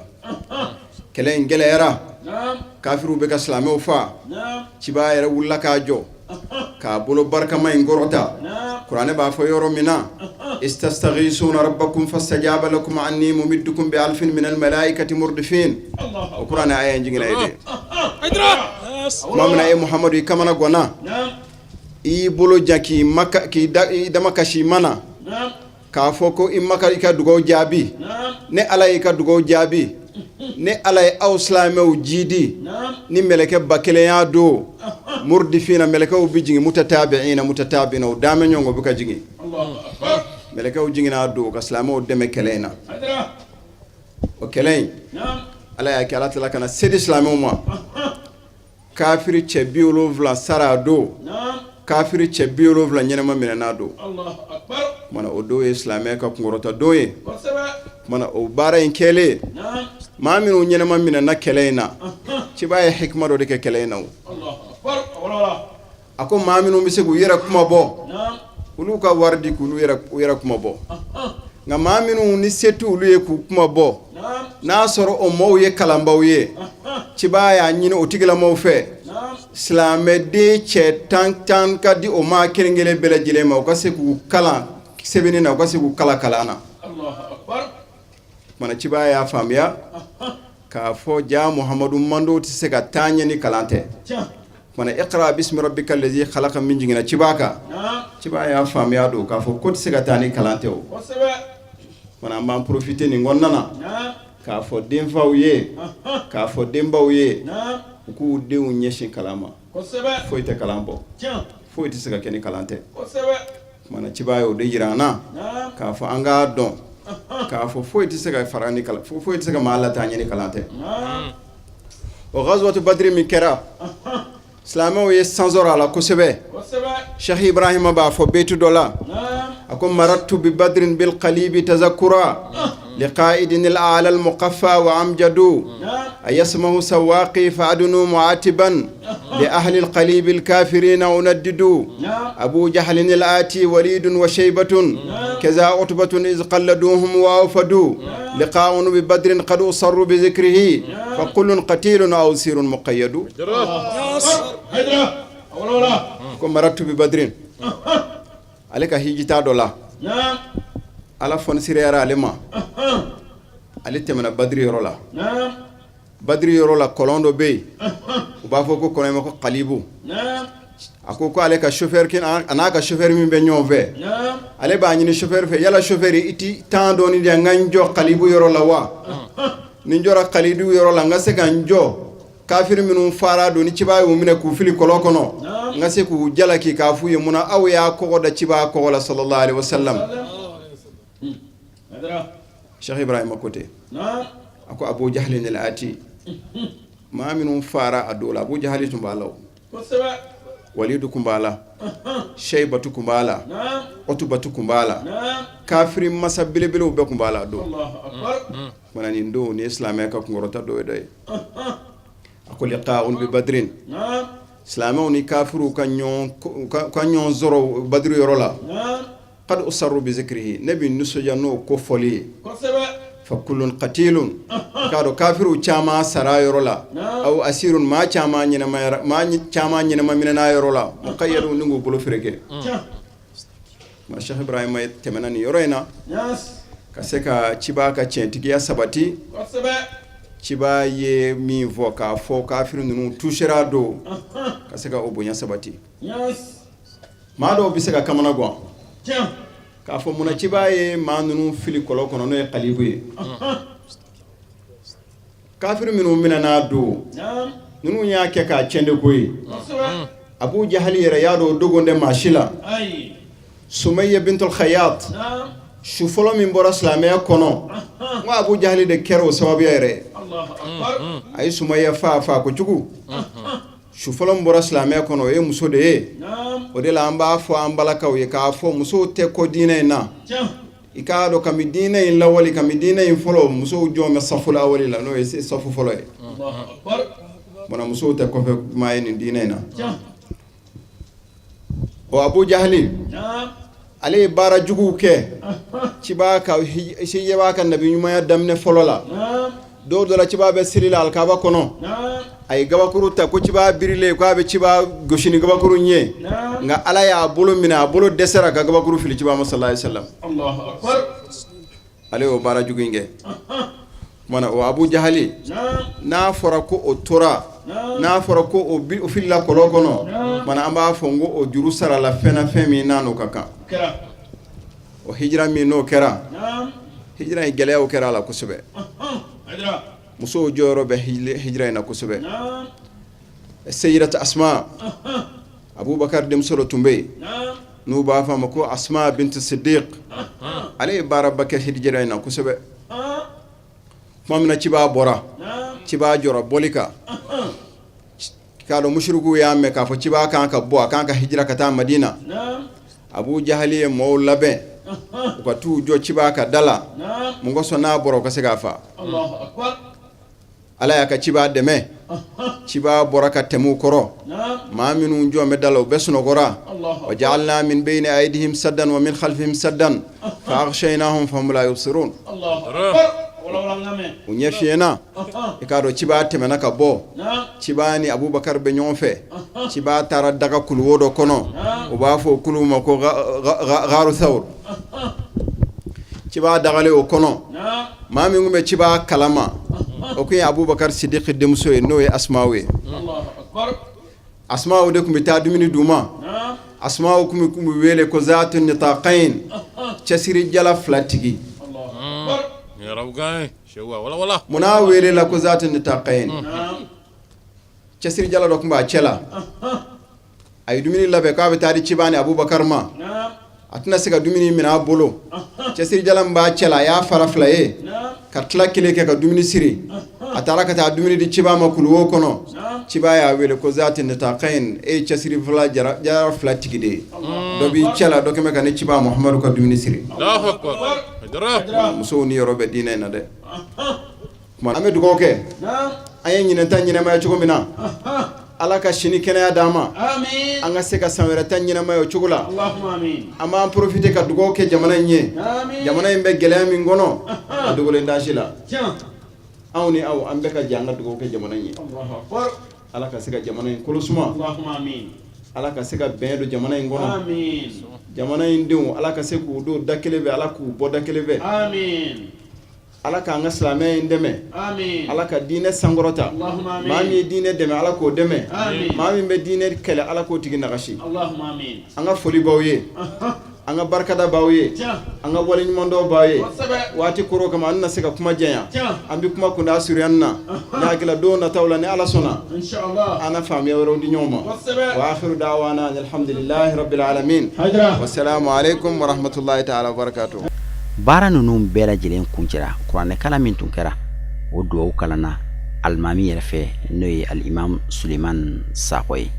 Kɛlɛ in gɛlɛyara, kafiriw bɛ ka silamɛw faa. Ciba yɛrɛ wulila k'a jɔ k'a bolo barikama in kɔrɔta. Kuranɛ b'a fɔ yɔrɔ min na, istastaghisuna rabbakum fastajaba lakum anni mumiddukum bi alfin minal malaikati murdifin. O kuranɛ aya in jiginna yen de. Tuma min na e Muhamadu, i kamana ganna, i y'i bolo jan k'i k'i damakasi ma na k'a fɔ ko i ma i ka dugaw jaabi, ne Ala y'i ka dugaw jaabi, ne Ala ye aw silamɛw jidi ni mɛlɛkɛ 1000 y'a don murdifina. Mɛlɛkɛw bɛ jigin mutatabiina mutatabiina, o daamɛ ɲɔgɔn bɛ ka jigin. Mɛlɛkɛw jiginna a don ka silamɛw dɛmɛ kɛlɛ in na. O kɛlɛ in, Ala y'a kɛ, Ala tilala ka na se di silamɛw ma. Kafiri cɛ 70 sara a don, kafiri cɛ 70 ɲɛnama minɛna a don. Kumana o don ye silamɛ ka kunkɔrɔta don ye. Kumana o baara in kɛlen, maa minnu ɲɛnama minɛna kɛlɛ in na, ciba ye hikima dɔ de kɛ kɛlɛ in na. O a ko maa minnu bɛ se k'u yɛrɛ kuma bɔ, olu ka wari di k'olu yɛrɛ kuma bɔ. Nka maa minnu ni se t'olu ye k'u kuma bɔ, n'a sɔrɔ o maaw ye kalanbaw ye, ciba y'a ɲini o tigilamaaw fɛ, silamɛden cɛ tan tan ka di o maa kelen kelen bɛɛ lajɛlen ma, u ka se k'u kalan sɛbɛnni na, u ka se k'u kalan kalan na. Kumana ciba y'a faamuya k'a fɔ ja Muhamadu mando tɛ se ka taa ɲɛ ni kalan tɛ. Kumana iqra bismi rabbika lazi khalaqa min jiginna ciba kan, ciba y'a faamuya don k'a fɔ ko tɛ se ka taa ni kalan tɛ. O kumana an b'an profiter nin kɔnɔna na k'a fɔ denfaw ye, k'a fɔ denbaw ye, u k'u denw ɲɛsin kalan ma. Foyi tɛ kalan bɔ, foyi tɛ se ka kɛ ni kalan tɛ. Kumana ciba ye o de jira an na k'a fɔ an k'a dɔn k'a fɔ foyi tɛ se ka fara ni kalan, foyi tɛ se ka maa lataa ɲɛ ni kalan tɛ. O ghazwatu Badri min kɛra, silamɛw ye san sɔrɔ a la kosɛbɛ. Cheikh Ibrahima b'a fɔ betu dɔ la, a ko marartu bi badrin bil qalibi tazakura liqaidin al a'la al muqaffa wa amjadu ayasmahu sawaqi fa adunu mu'atiban li ahli al qalib al kafirina unaddidu abu jahlin al ati walidun wa shaybatun kaza utbatun iz qalladuhum wa awfadu liqa'un bi badrin qad usarru bi zikrihi fa kullun qatilun aw sirun muqayyadu. Ko marartu bi badrin, ale ka hijita dɔ la, Ala fɔnisireyara ale ma, ale tɛmɛna Badiri yɔrɔ la. Badiri yɔrɔ la, kɔlɔn dɔ bɛ yen, u b'a fɔ ko kɔlɔn ma ko Kalibu. A ko ko ale ka chauffeur, a n'a ka chauffeur min bɛ ɲɔgɔn fɛ, ale b'a ɲini chauffeur fɛ, yala chauffeur, i ti temps dɔɔni di yan n ka n jɔ Kalibu yɔrɔ la wa? Ni n jɔra Kalibu yɔrɔ la, n ka se ka n jɔ. Kafiri minnu fara don ni ciba y'u minɛ k'u fili kɔlɔn kɔnɔ, n ka se k'u jalaki k'a f'u ye munna aw y'a kɔgɔ da ciba kɔgɔ la, sallallahu alaihi wasallam. Cheikh Ibrahima ko ten, a ko Abu Jahali ne ati maa minnu fara a don la, Abu Jahali tun b'a la, Walidu tun b'a la, Seyibatu tun b'a la, Otubatu tun b'a la, kafiri masa belebelew bɛɛ tun b'a la a don. Mana nin don ni ye silamɛ ka kunkɔrɔta dɔ ye dɔ ye. A ko liqa'un bi badrin, silamɛw ni kafiriw ka ɲɔgɔn sɔrɔ Badiri yɔrɔ la. Qad usarru bi zikrihi, ne bɛ nisɔndiya n'o ko fɔli ye. Fa kullun qatilun, k'a dɔn kafiriw caman sara yɔrɔ la, aw asirun, maa caman ɲɛnamaya, maa caman ɲɛnama minɛna yɔrɔ la, muqayyadun, ni k'u bolo fereke. Ma Cheikh Ibrahima tɛmɛna nin yɔrɔ in na ka se ka ciba ka tiɲɛtigiya sabati. Ciba ye min fɔ k'a fɔ kafiri ninnu tusera don, ka se ka o bonya sabati. Maa dɔw bɛ se ka kamana gan k'a fɔ munna ciba ye maa ninnu fili kɔlɔn kɔnɔ, n'o ye kalibu ye. Kafiri minnu minɛna don, ninnu y'a kɛ k'a cɛn de ko ye. Abu Jahali yɛrɛ y'a dɔn o dogon tɛ maa si la. Sumayya bintul Khayyat, su fɔlɔ min bɔra silamɛya kɔnɔ, n ko Abu Jahali de kɛra o sababuya yɛrɛ ye. A ye Sumayya fa fa kojugu. Su fɔlɔ min bɔra silamɛya kɔnɔ, o ye muso de ye. O de la an b'a fɔ an balakaw ye k'a fɔ musow tɛ kɔ diinɛ in na. I k'a dɔn kami diinɛ in lawali, kami diinɛ in fɔlɔ, musow jɔ bɛ safu lawali la, n'o ye safu fɔlɔ ye. Munna musow tɛ kɔfɛ maa ye nin diinɛ in na? O Abu Jahali, ale ye baara juguw kɛ ciba ka ciba ka nabi ɲumanya daminɛ fɔlɔ la. Don dɔ la, ciba bɛ seli la alikaba kɔnɔ, a ye gabakuru ta ko ciba birilen ko a bɛ ciba gosi ni gabakuru ye, nka Ala y'a bolo minɛ, a bolo dɛsɛra ka gabakuru fili ciba ma, sallallahu alaihi wasallam. Ale y'o baara jugu in kɛ. Kumana o Abu Jahali, n'a fɔra ko o tora, n'a fɔra ko o filila kɔlɔn kɔnɔ, kumana an b'a fɔ n ko o juru sarala fɛn na, fɛn min n'a n'o ka kan. O hijira min n'o kɛra, hijira in gɛlɛyaw kɛra a la kosɛbɛ. Musow jɔyɔrɔ bɛ hijira in na kosɛbɛ. Seyidatu Asma, Abubakar denmuso dɔ tun bɛ yen n'u b'a fɔ a ma ko Asma bintu Sidiq, ale ye baaraba kɛ hijira in na kosɛbɛ. Tuma min na ciba bɔra, ciba jɔra bɔli kan, k'a dɔn musurukuw y'a mɛn k'a fɔ ciba kan ka bɔ, a kan ka hijira ka taa Madina. Abu Jahali ye mɔgɔw labɛn u ka t'u jɔ ciba ka da la, mun kosɔn n'a bɔra u ka se k'a faa. Ala y'a ka ciba dɛmɛ, ciba bɔra ka tɛmɛ u kɔrɔ. Maa minnu jɔ bɛ da la, u bɛɛ sunɔgɔra. Wa ja'alna min bayni aydihim saddan wa min khalfihim saddan fa aghshaynahum fahum la yubsirun. U ɲɛ fiyɛnna. I k'a dɔn ciba tɛmɛna ka bɔ, ciba ni Abubakar bɛ ɲɔgɔn fɛ. Ciba taara daga kuluwo dɔ kɔnɔ, u b'a fɔ o kulu ma ko gharu Thawr. Ciba dagalen o kɔnɔ, maa min tun bɛ ciba kalama, o tun ye Abubakar Sidiki denmuso ye, n'o ye Asmaw ye. Asmaw de tun bɛ taa dumuni d'u ma. Asmaw tun bɛ wele ko zaatu nitaqayn, cɛsiri jala fila tigi. Munna welela ko zaatu nitaqayn? Cɛsiri jala dɔ tun b'a cɛ la. A ye dumuni labɛn k'a bɛ taa di ciba ni Abubakar ma. A tɛna se ka dumuni minɛ a bolo. Cɛsirijala min b'a cɛ la, a y'a fara fila ye ka tila kelen kɛ ka dumuni siri. A taara ka taa dumuni di ciba ma kuluwo kɔnɔ. Ciba y'a wele ko zaati nitaqayn, e ye cɛsiri fila jara fila tigi de ye, dɔ b'i cɛ la, dɔ kɛmɛ ka ne ciba Muhamadu ka dumuni siri. Musow niyɔrɔ bɛ diinɛ in na dɛ. An bɛ dugawu kɛ an ye ɲinan ta ɲɛnamaya cogo min na, Ala ka sini kɛnɛya d'an ma, an ka se ka san wɛrɛ ta ɲɛnamaya o cogo la. An b'an profiter ka dugawu kɛ jamana in ye. Jamana in bɛ gɛlɛya min kɔnɔ, a dogolen t'an si la. Anw ni aw, an bɛɛ ka jɛ an ka dugawu kɛ jamana in ye. Ala ka se ka jamana in kolo suma, Ala ka se ka bɛn don jamana in kɔnɔ. Jamana in denw, Ala ka se k'u don da kelen fɛ, Ala k'u bɔ da kelen fɛ. Ala k'an ka silamɛya in dɛmɛ, Ala ka diinɛ sankɔrɔta. Maa min ye diinɛ dɛmɛ, Ala k'o dɛmɛ. Maa min bɛ diinɛ kɛlɛ, Ala k'o tigi nagasi. An ka foli b'aw ye. An An ka barikada b'aw ye, an ka waleɲumandɔn b'aw ye. Waati koro kama, an na se ka kuma janya, an bɛ kuma kunda surunyani na. Ne hakili la, don nataw la, ni Ala sɔnna, an na faamuya wɛrɛw di ɲɔgɔn ma. Wa akhiru da'wana alhamdulillahi rabbil alamin, wassalamu alaikum warahmatullahi ta'ala wabarakatuh. Baara ninnu bɛɛ lajɛlen kuncɛra, kuranɛkalan min tun kɛra, o dugawu kalanna alimami yɛrɛ fɛ, n'o ye alimam Suleiman Sakɔ ye.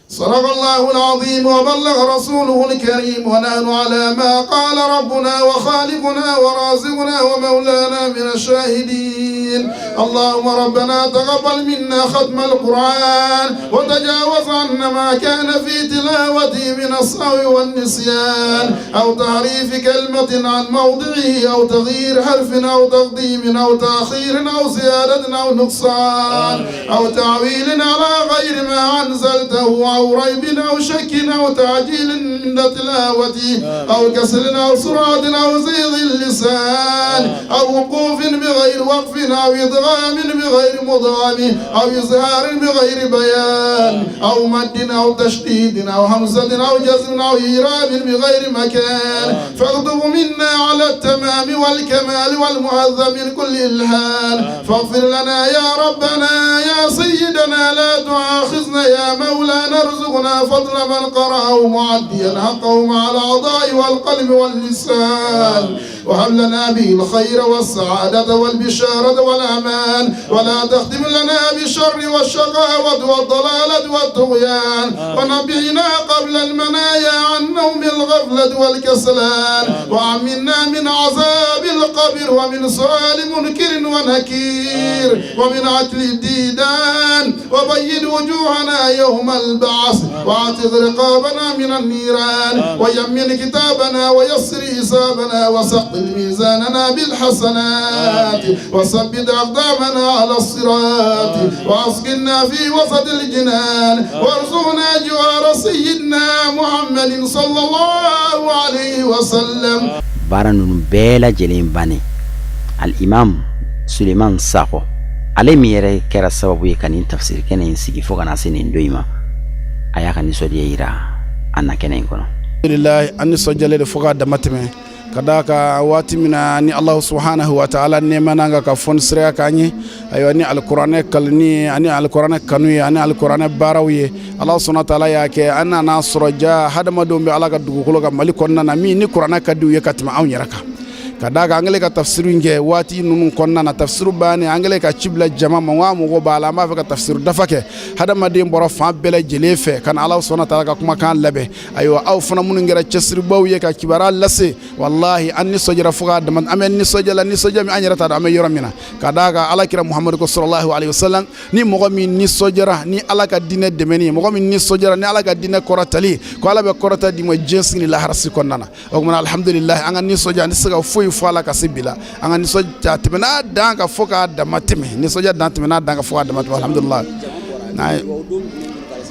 صدق الله العظيم وبلغ رسوله الكريم، ونحن على ما قال ربنا وخالقنا ورازقنا ومولانا من الشاهدين. اللهم ربنا تقبل منا ختم القرآن، وتجاوز عنا ما كان في تلاوته من السهو والنسيان، أو تحريف كلمة عن موضعه، أو تغيير حرف، أو تقديم أو تأخير، أو زيادة أو نقصان، أو تعويل على غير ما أنزلته، أو ريب أو شك، أو تعجيل عند تلاوته، أو كسل أو سرعة، أو زيغ اللسان، أو وقوف بغير وقف، أو إدغام بغير مدغم، أو إظهار بغير بيان، أو مد أو تشديد، أو همزة أو جزم، أو إعراب بغير مكان. فاكتب منا على التمام والكمال والمهذب من كل إلحان. فاغفر لنا يا ربنا يا سيدنا، لا تؤاخذنا يا مولانا، ارزقنا فضل من قرأه معديا حقه مع الأعضاء والقلب واللسان، وهب لنا به الخير والسعادة والبشارة والأمان، ولا تختم لنا بالشر والشقاوة والضلالة والطغيان. ونبهنا قبل المنايا عن نوم الغفلة والكسلان، وعمنا من عذاب القبر، ومن سؤال منكر ونكير، ومن عتل الديدان، وبين وجوهنا يوم البعث، واعتق رقابنا من النيران، ويمن كتابنا، ويسر حسابنا، وثقل ميزاننا بالحسنات، وثبت أقدامنا على الصراط، وأسكننا في وسط الجنان، وارزقنا جوار سيدنا محمد صلى الله عليه وسلم. Baara ninnu bɛɛ lajɛlen bannen, alimam Suleiman Sakɔ, ale min yɛrɛ kɛra sababu ye ka nin tafsiri kɛnɛ in sigi fo ka na se nin don in ma, a y'a ka nisɔndiya yira an na kɛnɛ in kɔnɔ. Alhamdulilayi, an nisɔndiyalen de fo k'a dama tɛmɛ, ka d'a kan waati min na ni Alahu subahanahu wa taala nɛɛma n'an kan ka fɔnisiraya k'an ye, ayiwa, ni alikuranɛ kalanni ani alikuranɛ kanu ye ani alikuranɛ baaraw ye, Alahu subahana taala y'a kɛ an nana sɔrɔ ja hadamadenw bɛ Ala ka dugukolo kan Mali kɔnɔna na min ni kuranɛ ka di u ye ka tɛmɛ anw yɛrɛ kan. Ka d'a kan an kɛlen ka tafsiru in kɛ waati ninnu kɔnɔna na, tafsiru bannen, an kɛlen ka ci bila jama ma, n ko an mago b'a la, an b'a fɛ ka tafsiru dafa kɛ. Hadamaden bɔra fan bɛɛ lajɛlen fɛ ka na Alahu subahana taala ka kumakan labɛn. Ayiwa, aw fana minnu kɛra cɛsiribaw ye ka kibaruya lase, walahi, an nisɔndiyara fo k'a dama. An bɛ nisɔndiya la, nisɔndiya min an yɛrɛ t'a dɔn an bɛ yɔrɔ min na. Ka d'a kan Ala kira Muhamadu ko sɔlɔlahu alayhi wa salam, ni mɔgɔ min nisɔndiyara ni Ala ka diinɛ dɛmɛni ye, mɔgɔ min nisɔndiyara ni Ala ka diinɛ kɔrɔtali, ko Ala bɛ kɔrɔta d'i ma diɲɛ sigi ni lahara si kɔnɔna na. O tuma, alhamdulilayi, an ka nisɔndiya, an tɛ se ka foyi fɔ a la ka se bi la. An ka nisɔndiya tɛmɛna dan kan fo k'a dama tɛmɛ, nisɔndiya dan tɛmɛna dan kan fo k'a dama tɛmɛ, alhamdulilayi.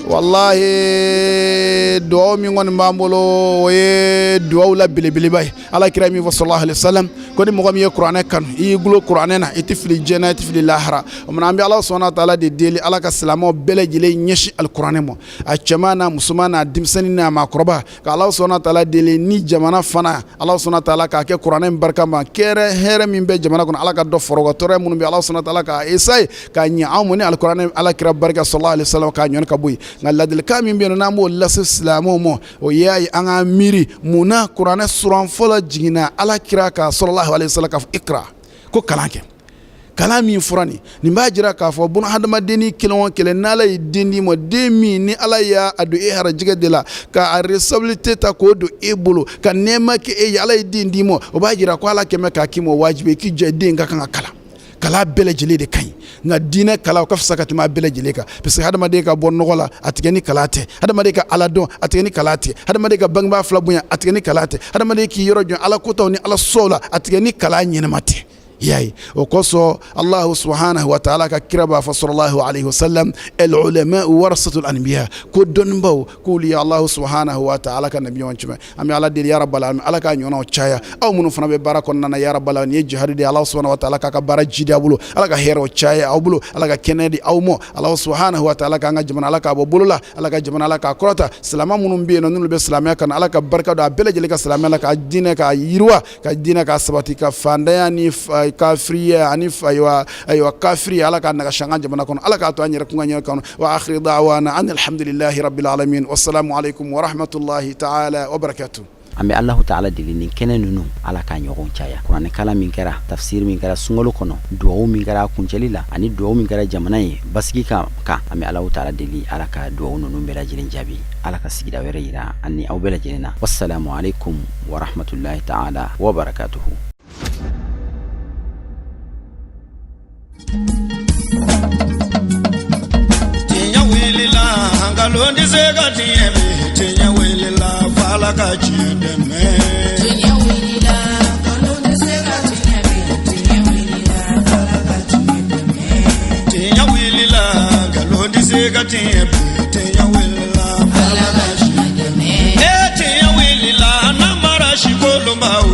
Walahi, duwawu min kɔni b'an bolo, o ye duwawu la belebeleba ye. Ala kira min fɔ sallallahu alaihi wasallam, ko ni mɔgɔ min ye kuranɛ kanu, i y'i gulo kuranɛ na, i tɛ fili diɲɛ na, i tɛ fili lahara. O tuma, an bɛ Ala subahana taala de deli, Ala ka silamɛw bɛɛ lajɛlen ɲɛsin alikuranɛ ma, a cɛman n'a musoman n'a denmisɛnnin n'a maakɔrɔba, ka Ala subahana taala deli ni jamana fana, Ala subahana taala k'a kɛ kuranɛ in barika ma kɛrɛ. Hɛrɛ min bɛ jamana kɔnɔ, Ala ka dɔ fara o kan. Tɔɔrɔ minnu bɛ, Ala subahana taala k'a essayer k'a ɲɛ anw ma ni alikuranɛ, Ala kira barika sallallahu alaihi wasallam, k'a ɲɔni ka bɔ yen. Nka ladilikan min bɛ yen n'an b'o lase silamɛw ma, o y'a ye an ka miiri mun na kuranɛ suran fɔlɔ jiginna Ala kira kan sallallahu alaihi wasallam, k'a fɔ ikra, ko kalan kɛ. Kalan min fɔra nin, nin b'a jira k'a fɔ buna hadamadenni kelen o kelen, n'Ala ye den d'i ma, den min ni Ala y'a don e harajɛgɛ de la, ka a responsabilité ta k'o don e bolo, ka nɛɛma kɛ e ye, Ala ye den d'i ma, o b'a jira ko Ala kɛmɛ k'a k'i ma wajibi k'i jɔ. Den ka kan ka kalan, kalan bɛɛ lajɛlen de ka ɲi, nka diinɛ kalan o ka fisa ka tɛmɛ a bɛɛ lajɛlen kan, parce que hadamaden ka bɔ nɔgɔ la, a tɛ kɛ ni kalan tɛ. Hadamaden ka Ala dɔn, a tɛ kɛ ni kalan tɛ. Hadamaden ka bangebaa fila bonya, a tɛ kɛ ni kalan tɛ. Hadamaden k'i yɔrɔ jɔ Ala kotaw ni Ala sɔw la, a tɛ kɛ ni kalan ɲɛnama tɛ. Y'a ye, o kosɔn Allahu subhanahu wa taala ka kira b'a fɔ sallallahu alayhi wa sallam, al ulama warasatul anbiya, ko dɔnnibaw k'olu ye Allahu subhanahu wa taala ka nabi ɲuman cɛma. An bɛ Ala deli ya rabbal alamin, Ala k'a ɲɔgɔnnaw caya. Aw minnu fana bɛ baara kɔnɔna na, ya rabbal alamin, nin ye jihadi de ye. Allahu subhanahu wa taala k'a ka baara jidi aw bolo, Ala ka hɛrɛw caya aw bolo, Ala ka kɛnɛya di aw ma. Allahu subhanahu wa taala k'an ka jamana, Ala k'a bɔ bolo la, Ala ka jamana, Ala k'a kɔrɔta. Silamɛ minnu bɛ yen nɔ, n'olu bɛ silamɛya kan, Ala ka barika don a bɛɛ lajɛlen ka silamɛya la, ka diinɛ k'a yiriwa, ka diinɛ k'a sabati, ka fantanya ni kafiriya ani ayiwa ayiwa kafiri, Ala k'a nagasi an ka jamana kɔnɔ, Ala k'a to an yɛrɛ kun ka ɲɛ kɔnɔ. Wa akhiri da'wana an alhamdulillahi rabbil alamin, wassalamu alaikum wa rahmatullahi ta'ala wa barakatuh. An bɛ Alahu taala deli, nin kɛnɛ ninnu, Ala k'a ɲɔgɔn caya. Kuranɛkalan min kɛra, tafsiri min kɛra sunkalo kɔnɔ, dugawu min kɛra a kuncɛli la, ani dugawu min kɛra jamana ye basigi kan kan, an bɛ Alahu taala deli, Ala ka dugawu ninnu bɛɛ lajɛlen jaabi. Ala ka sigida wɛrɛ yira an ni aw bɛɛ lajɛlen na. Wassalamu alaikum wa rahmatullahi ta'ala wa barakatuhu. Tiɲɛ wulila, nkalon tɛ se ka tiɲɛ bi. Tiɲɛ wulila, f'Ala ka tiɲɛ dɛmɛ. Tiɲɛ wulila, nkalon tɛ se ka tiɲɛ bi. Tiɲɛ wulila, f'Ala ka tiɲɛ dɛmɛ. Tiɲɛ wulila, nkalon tɛ se ka tiɲɛ bi. Tiɲɛ wulila, f'Ala ka tiɲɛ dɛmɛ. Ee, tiɲɛ wulila, namara si kolonbaw.